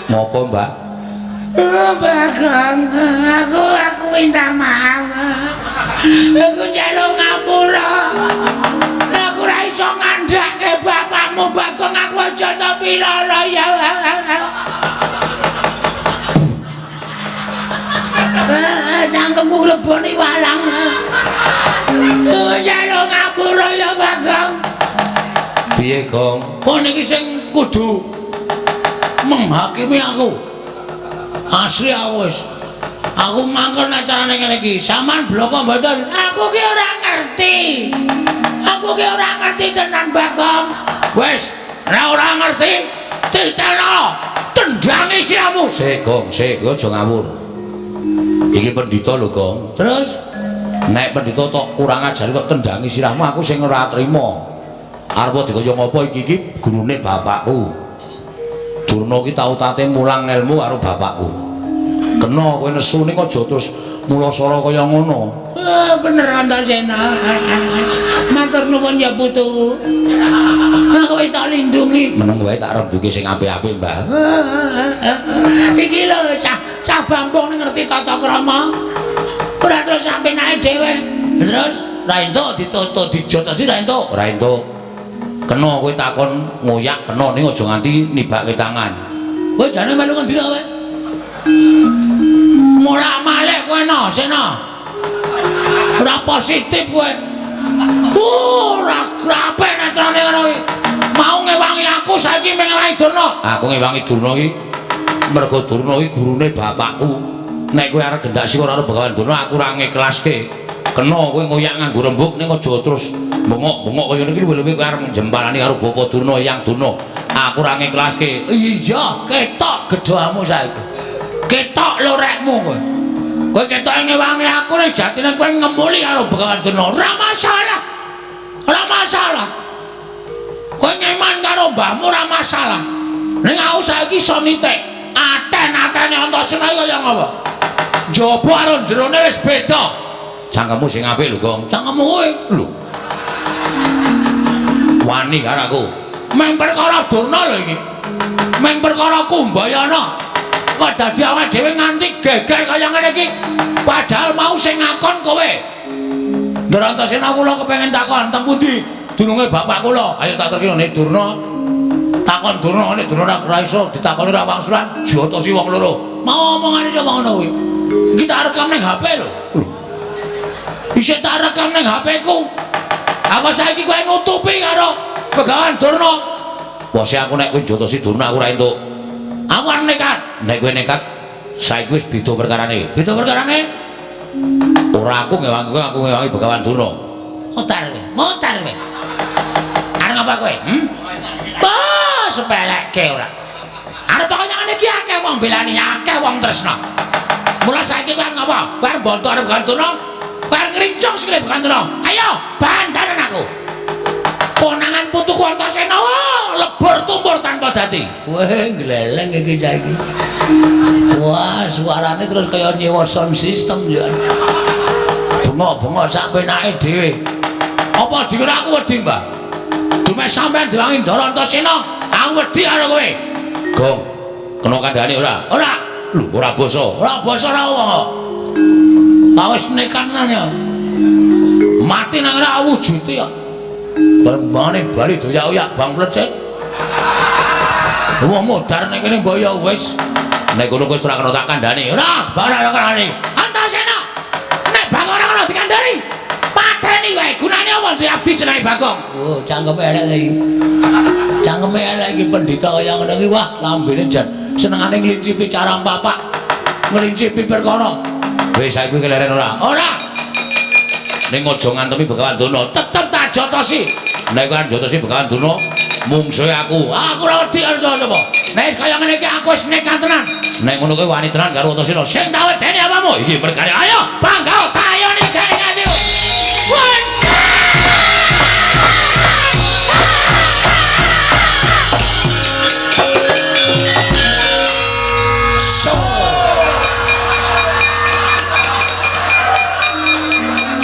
Ngopo, Mbak? Bagong, aku minta maaf. Aku njaluk ngapura. Aku ora iso ngandhake bapakmu, Bagong. Aku aja tapi lara ya. Cangkemku lebone walang. Njaluk ngapura ya, Bagong. Piye, Gong? Kok niki sing kudu menghakimi aku. Asli aku wis. Aku mangkel nek carane ngene iki. Sampeyan bloko mboten? Aku ki ora ngerti. Aku ki ora ngerti tenan, Bagong. Wis, nek ora ngerti, titeno, tendangi siramu. Sik, Gong, sik, aja ngawur. Iki pendhita lho, Gong. Terus nek pendhita tok kurang ajar kok tendangi sirahmu, aku sing ora trima. Arep dikaya ngopo iki iki gurune bapakku. Durna ki tau tate mulang ilmu karo bapakku. Kena kowe nesu ning aja terus mulasara kaya ngono. Bener Antasena. Matur nuwun ya putu. Aku wis tak lindungi. Meneng wae tak rembuke sing apik-apik, Mbah. Iki lho cah Bambung ngerti tata krama. Ora terus sampe nae dhewe. Terus ra entuk ditoto dijotosi ra entuk. Ora entuk. Kena kowe takon ngoyak kena ning aja nganti nibake tangan. Kowe jane melu ngendi to kowe? Molak-malik kowe no, Sena. Ora positif kowe. Ora apik nek carane ngono kuwi. Mau ngewangi aku saiki ngewangi Durna. Aku ngewangi Durna iki mergo Durna iki gurune bapakku. Nek kowe arep gendak sira karo Begawan Durna aku ora ngiklaske. Kena kowe ngoyak nganggo rembug ning aja terus bengok-bengok kaya ngene iki luwih-luwih kowe arep njempalani karo Bapak Durna Eyang Durna. Aku ora ngiklaske. Iya, ketok gedhamu saiki. Ketok lorekmu kowe. Kowe ketoke ngewangi aku nek jatine kowe ngemuli karo Begawan Durna. Ora masalah. Ora masalah. Kowe ngeman karo mbahmu ora masalah. Ning aku saiki iso nitik. Aten-atene Antasena iki kaya ngapa? Njaba karo jerone wis beda. Cangkemmu sing apik lho, Gong. Cangkemmu kowe lho. Wani karo aku. Meng perkara Durna lho iki. Meng perkara Kumbayana. Kok dadi awake dhewe nganti geger kaya ngene iki. Padahal mau sing ngakon kowe. Ndara Antasena kula kepengin takon teng pundi dununge bapak kula. Ayo tak terkira nek Durna. Takon Durna nek Durna ora iso ditakoni ora wangsulan, jotosi wong loro. Mau omongane sapa ngono kuwi? Iki tak rekam ning HP lho. Isih tak rekam ning HP ku. Aku saiki kowe nutupi karo Begawan Durna. Bose aku nek kowe jotosi Durna aku ora entuk. Aku arep nekat. Nek kowe nekat saiki wis beda perkarane. Beda perkarane? Ora aku ngewangi kowe, aku ngewangi Begawan Durna. Mutar kowe, mutar kowe. Arep ngapa kowe? Bah, sepelekke ora. Arep pokoke ngene iki akeh wong belani, akeh wong tresna. Mula saiki kowe arep ngapa? Kowe arep mbonto arep Begawan Durna? Kowe arep ngrincung sikile Begawan Durna. Ayo, bantanen aku. Konangan putuku Antasena lebur tumpur tanpa dadi. Weh, gleleng iki saiki. Wah, suarane terus kaya nyewa sound system ya. Bengok-bengok sak penake dhewe. Apa dikira aku wedi, Mbah? Dume sampean diwangi Ndara Antasena, aku wedi karo kowe. Gong, kena kandhane ora? Ora. Lho, ora basa. Ora basa ora wong kok. Ta wis nekan ya. Mati nang ora wujude kok. Bambane bali doyak-oyak bang plecek. Wong modar ning kene mbok ya wis. Nek ngono kowe ora kena tak kandhani. Ora, ora kandhani. Antasena. Nek Bagong ora kena dikandhani, pateni wae. Gunane apa duwe abdi jenenge Bagong? Oh, cangkeme elek iki. Cangkeme elek iki pendhita kaya ngono iki. Wah, lambene jan senengane nglincipi carang papak. Nglincipi perkara. Wis saiki keleren ora? Ora. Ning aja ngantemi Begawan Durna, tetep tak jotosi. Nek kowe jotosi Begawan Durna, mungsuhe aku. Aku ora wedi karo sapa. Nek wis kaya ngene iki aku wis nekat tenan. Nek ngono kowe wani tenan karo Antasena. Sing tak wedeni apamu? Iki perkara. Ayo, bangga tayone gawe.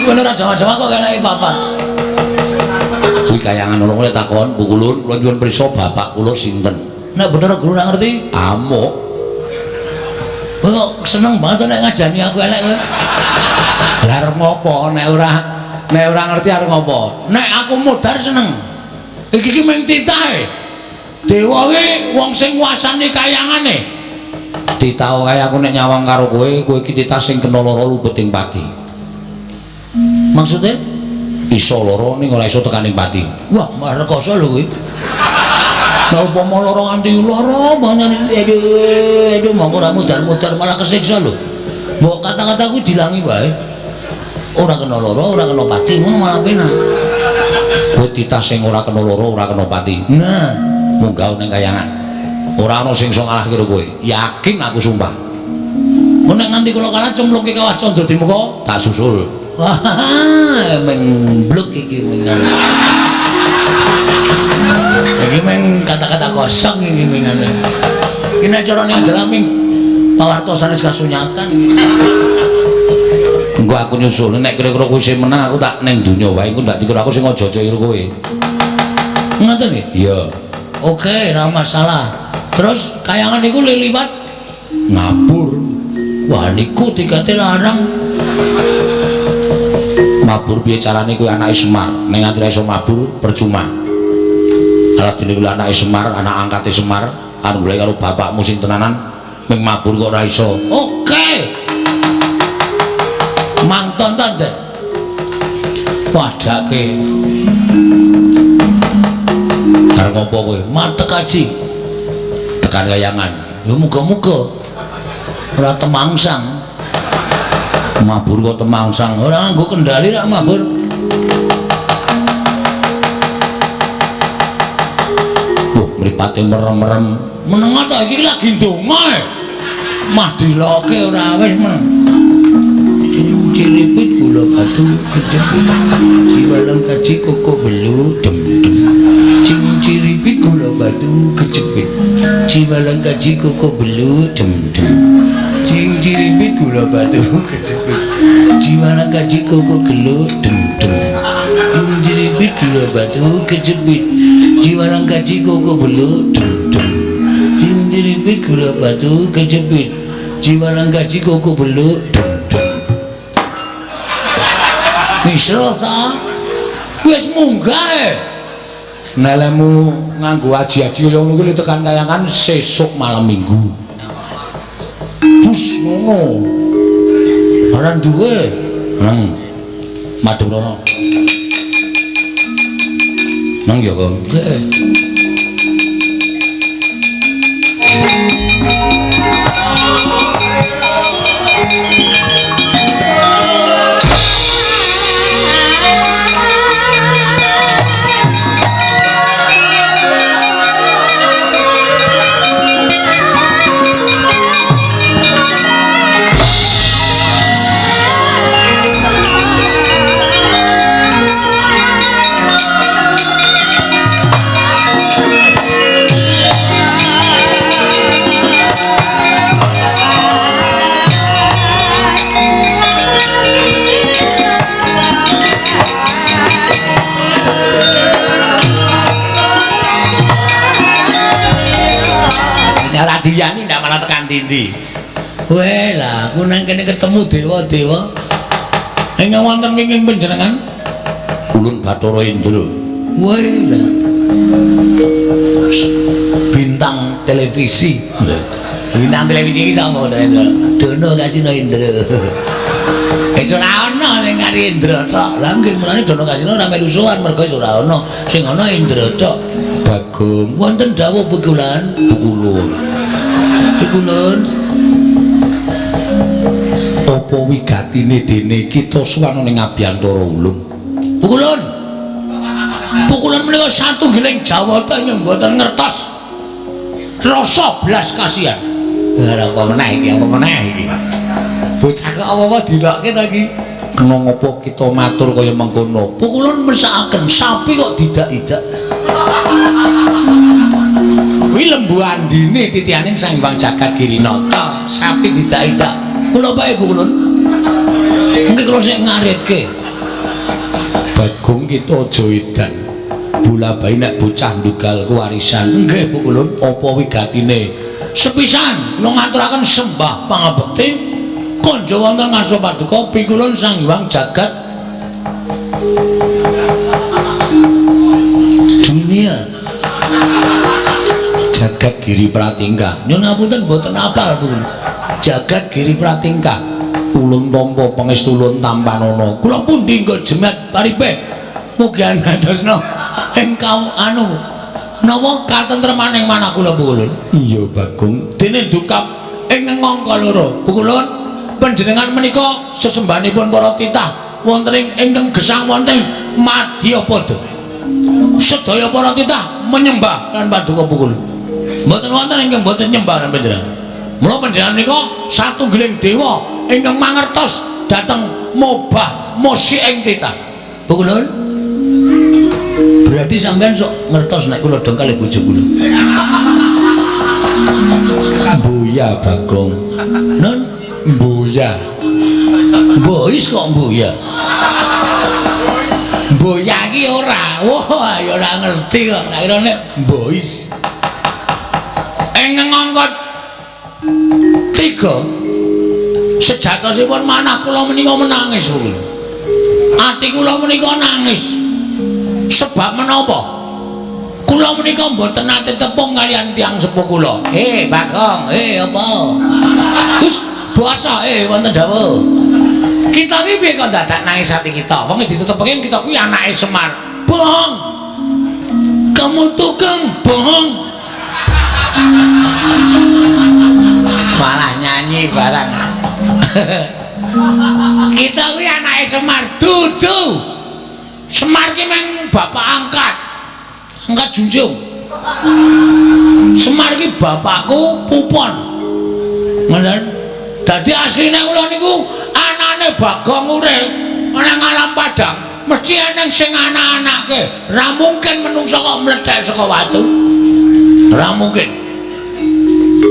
Kowe ora jawa-jawa kok keleki bapak. Kuwi kayangan ngono kowe takon, Bu Kulun, kula nyuwun pirsa bapak kula sinten? Nek bener guru ora ngerti, amuk. Kowe kok seneng banget nek ngajani aku elek kowe. Lah arep ngopo nek ora ngerti arep ngopo? Nek aku modar seneng. Iki ki mung titahe. Dewa ki wong sing nguasani kayangane. Titah kae aku nek nyawang karo kowe, kowe iki titah sing kena lara lubeting pati. Maksudnya iso lara ning ora iso tekaning pati. Wah, malah rekoso lho kuwi. Lah upama lara nganti lara banget aduh, aduh mongko ora mudar-mudar malah kesiksa lho. Mbok kata-kata kuwi dilangi wae. Ora kena lara, ora kena pati, ngono malah penak. Kowe titah sing ora kena lara, ora kena pati. Nah, munggah ning kayangan. Ora ana sing iso ngalahke kowe. Yakin aku sumpah. Mun nek nganti kula kalah cemplungke kawah Candra Dimuka, tak susul. Wah, mengbluk iki mengan. Iki meng kata-kata kosong iki mengan. Iki nek carane adalah ming pawarto sanes kasunyatan iki. Engko aku nyusul nek kira-kira kowe sing menang aku tak ning donya wae engko ndak dikira aku sing aja-aja karo kowe. Ngoten nggih? Iya. Oke, ora masalah. Terus kayangan niku liliwat ngabur. Wah, niku tikete larang. Mabur piye carane kuwi anake Semar? Ning nganti iso mabur percuma. Alah dene kuwi anake Semar, anak angkate Semar, anu golek karo bapakmu sing tenanan ming mabur kok ora iso. Oke. Mang tonton deh. Padake. Arep ngopo kowe? Matek aji. Tekan kayangan. Ya muga-muga ora temangsang. Mabur kok temangsang, ora nganggo kendali rak mabur. Wah, mripate merem-merem. Menengo ta iki lagi ndonga. Mah diloke ora wis meneng. Ciripit gula batu kejepit jiwalang kaji koko belu dem dem. Ciripit gula batu kejepit jiwalang kaji koko belu dem dem. Ciripit gula batu kejepit jiwalang kaji koko gelu dem dem. Ciripit gula batu kejepit jiwalang kaji koko belu dem dem. Ciripit gula batu kejepit jiwalang kaji koko belu dem dem. Misro ta wis munggah e. Nelemu nganggo aji-aji kaya ngono kuwi tekan kayangan sesuk malam Minggu. Bus ngono. Ora duwe. Nang madhep rono. Nang ya kok. Diyani ndak malah tekan dindi. Weh lah, aku nang kene ketemu dewa-dewa. Ingkang wonten wingking panjenengan ulun Bathara Indra. Weh lah. Bintang televisi. Bintang televisi iki sapa to, Indra? Dono Kasino Indra. Wis ora ana sing kari Indra tok. Lah nggih mulane Dono Kasino ora melu sowan mergo wis ora ana. Sing ana Indra tok. Bagong wonten dawuh pukulan, pukulun. Pikulun apa wigatine dene kita suwan ning abiyantara ulung. Pukulun. Pukulun menika satunggiling jawata ingkang mboten ngertos rasa blas kasihan. Ora apa meneh iki, apa meneh iki. Bocah kok apa-apa dilokke to iki. Kena ngopo kita matur kaya mengkono. Pukulun mesakaken sapi kok didak-idak. Kuwi lembu andine titianing Sang Hyang Jagat Girinata, sapi didak-idak. Kula pae Pukulun. Mungkin kula sing ngaritke. Bagong kita aja edan. Bola bayi nek bocah ndugal kewarisan. Nggih Pukulun, apa wigatine? Sepisan kula ngaturaken sembah pangabekti konjo wonten ngarsa paduka Pikulun Sang Hyang Jagat Dunia. Jagat Giri Pratingkah. Nyuwun ngapunten mboten apal Pukulun. Jagat Giri Pratingkah. Ulun tampa pangestu ulun tampanana. Kula pundi nggo jemet paripe. Mugi andadosna ingkang anu napa katentremaning manah kula Pukulun. Iya Bagong. Dene dukap ing ngangka loro. Pukulun panjenengan menika sesembahanipun para titah wonten ing ingkang gesang wonten Madyapada. Sedaya para titah menyembah lan paduka Pukulun. Mboten wonten ingkang mboten nyembah lan panjenengan. Mula panjenengan menika satunggiling dewa ingkang mangertos dhateng mobah musik ing titah. Pukulun. Berarti sampean sok ngertos nek kula dongkal bojo kula. Mbuya Bagong. Nun mbuya. Bois kok mbuya. Mbuya iki ora. Wah, ya ora ngerti kok. Tak kira nek bois. Ing ngangka 3 sejatosipun manah kula menika menangis kuwi. Ati kula menika nangis. Sebab menapa? Kula menika mboten nate tepung kaliyan tiyang sepuh kula. Bagong, apa? Wis basa wonten dawuh. Kita iki piye kok dadak nangis ati kita? Wong wis ditetepke kita kuwi anake Semar. Bohong. Kamu tukang bohong. Malah nyanyi barang. Kita kuwi anake Semar. Dudu. Semar ki meng bapak angkat. Angkat junjung. Semar ki bapakku Pupon. Ngoten. Dadi asline kula niku Nalikane Bagong urip nang alam padang, mesti eneng sing anak-anake. Ra mungkin menungsa kok mlethek saka watu. Ra mungkin.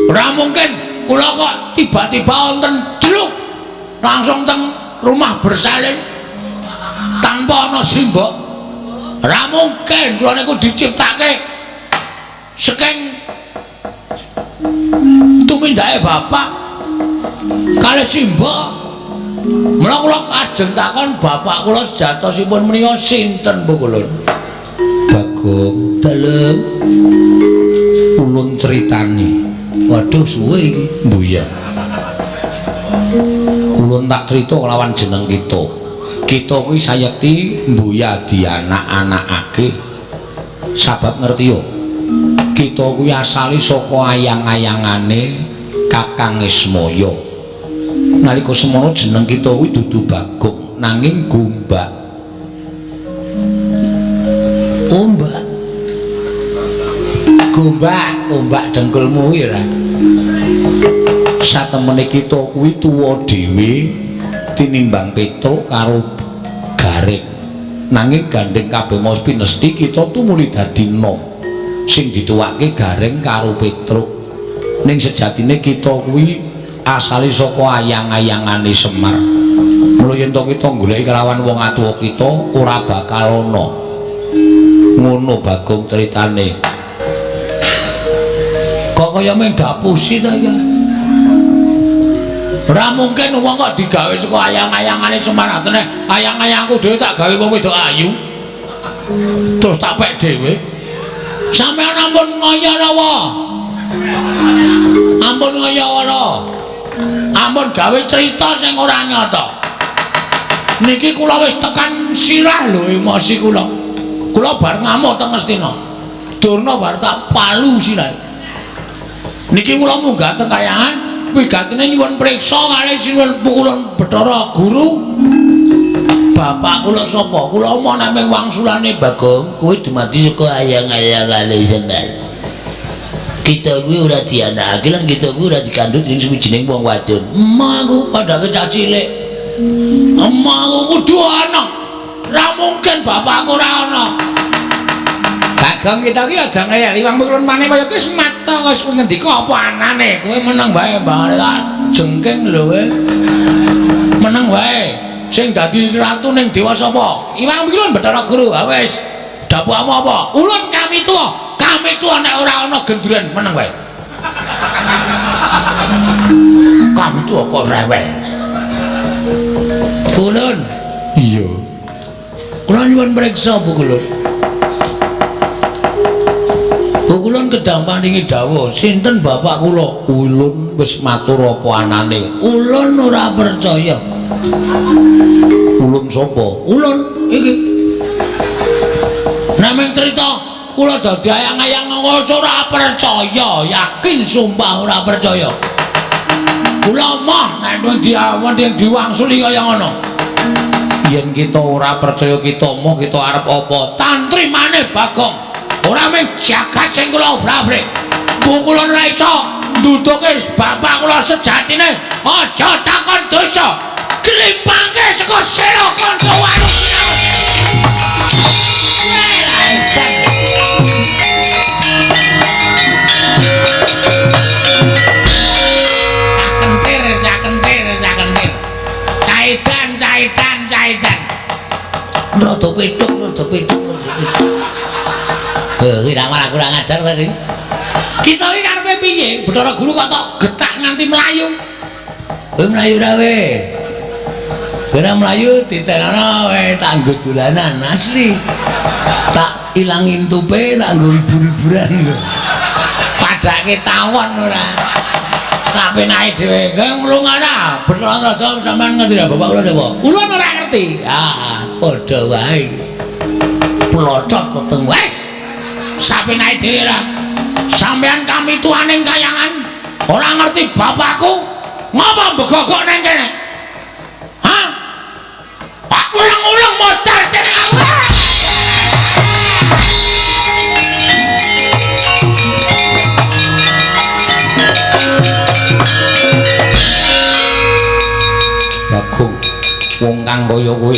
Ra mungkin kula kok tiba-tiba wonten jeluk langsung teng rumah bersalin tanpa ana simbok. Ra mungkin kula niku diciptake saking tumindake bapak kalih simbok. Mula kula ajeng takon bapak kula sejatosipun menika sinten Bu Kulun? Bagong dalem ulun critani. Waduh suwe iki. Mbuya. Ulun tak crita kelawan jeneng kita. Kita kuwi sayekti mbuya dianak-anakake. Sabab ngerti yo. Kita kuwi asale saka ayang-ayangane Kakang Ismaya. Nalika semono jeneng kita kuwi dudu Bagong nanging Gombak. Ombak. Gombak, ombak dengkulmu kuwi ora. Satemene kita kuwi tuwa dhewe tinimbang Petruk karo Gareng. Nanging gandeng kabeh mau pinesti kita tumuli dadi nom. Sing dituwake Gareng karo Petruk. Ning sejatine kita kuwi asale saka ayang-ayangane Semar. Mula yen to kita goleki kelawan wong atuwa kita ora bakal ana. Ngono Bagong critane. Kok kaya mendapusi ta ya? Ora mungkin wong kok digawe saka ayang-ayangane Semar. Atene ayang-ayangku dhewe tak gawe wong wedok ayu. Terus tak pek dhewe. Sampeyan ampun ngaya rawa. Ampun ngaya ora. Ampun gawe cerita sing ora nyata. Niki kula wis tekan sirah lho emosi kula. Kula bar ngamuk teng Ngastina. Durna bar tak palu sirahe. Niki kula munggah teng kayangan, wigatine nyuwun priksa kalih sinuwun pukulun Bathara Guru. Bapak kula sapa? Kula omong namung wangsulane Bagong, kuwi dumadi saka ayang-ayangane Semar. Kita kuwi ora dianakake lan kita kuwi ora dikandhut dening suwijining wong wadon. Emah aku padake cah cilik. Emah aku kudu ana. Ora mungkin bapakku ora ana. Bagong kita ki aja ngeyeli wong pukulun maneh kaya ki semata wis ngendika apa anane. Kowe meneng wae mbangane tak jengking lho kowe. Meneng wae. Sing dadi ratu ning dewa sapa? Iwang Pikulun Bathara Guru. Ha wis. Dapukmu apa? Ulun kami tuwa. Kami tuwa nek ora ana gendruwan meneng wae. Kami tuwa kok rewel. Kulun. Iya. Kula nyuwun priksa Bu Kulun. Bu Kulun kedang paringi dawuh, sinten bapak kula? Ulun wis matur apa anane. Ulun ora percaya. Ulun sapa? Ulun iki. Namung crita kula dadi ayang-ayang ora percaya, yakin sumpah ora percaya. Kula moh nek diawon diwangsuli kaya ngono. Yen kita ora percaya kita moh kita arep apa? Tantri maneh Bagong. Ora mung jagat sing kula obrak-abrik. Kula ora iso nduduke bapak kula sejatine. Aja takon dosa. Klimpangke saka sira kanca warung. Cakentir, cakentir, cakentir. Caidan, caidan, caidan. Rada petuk, rada petuk, rada petuk. Heh, iki malah kurang ajar ta iki. Kita iki karepe piye? Bathara Guru kok tok getak nganti mlayu. Kowe mlayu ra we? Kowe ora mlayu ditenono we tak nggo dolanan asli. Tak ilangin tupe tak nggo hibur-hiburan lho. Padake tawon ora. Sapenake dhewe. Kowe nglungana. Bathara Raja sampean ngerti ra bapak kula sapa? Ulun ora ngerti. Ah, padha wae. Plocot weteng wis. Sapenake dhewe ora. Sampean kami tuaning kayangan ora ngerti bapakku ngopo begogok nang kene. Hah? Aku ulang-ulang modar kene aku. Bagong. kang kaya kowe.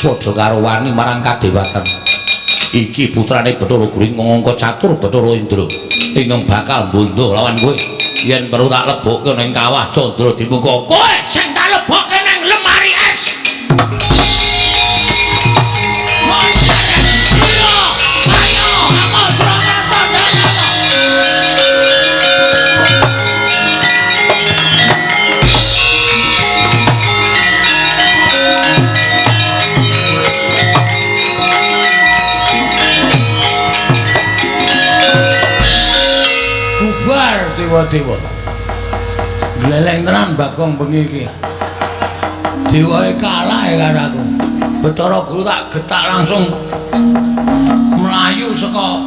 Padha karo wani marang kadewatan. Iki putrane Bathara Guru ingkang angka catur Bathara Indra ingkang bakal mbondo lawan kowe. Yen perlu tak lebokke ning kawah Candra Dimuka. Kowe sing tak lebokke ning lemari es. Ayo, aku Surakarta jalan. Bubar dewa-dewa. Gleleng tenan Bagong bengi iki. Dewae kalah ya karo aku. Bathara Guru tak getak langsung mlayu saka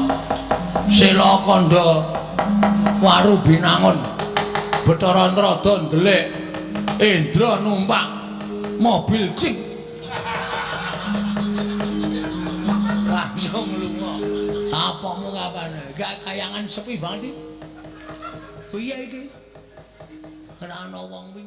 Sela Kandha Waru Binangun. Bathara Antrada ndelik Indra numpak mobil jeep. Langsung lunga. Apamu kapan? Gak kayangan sepi banget iki. Piye iki? Ora ana wong kuwi.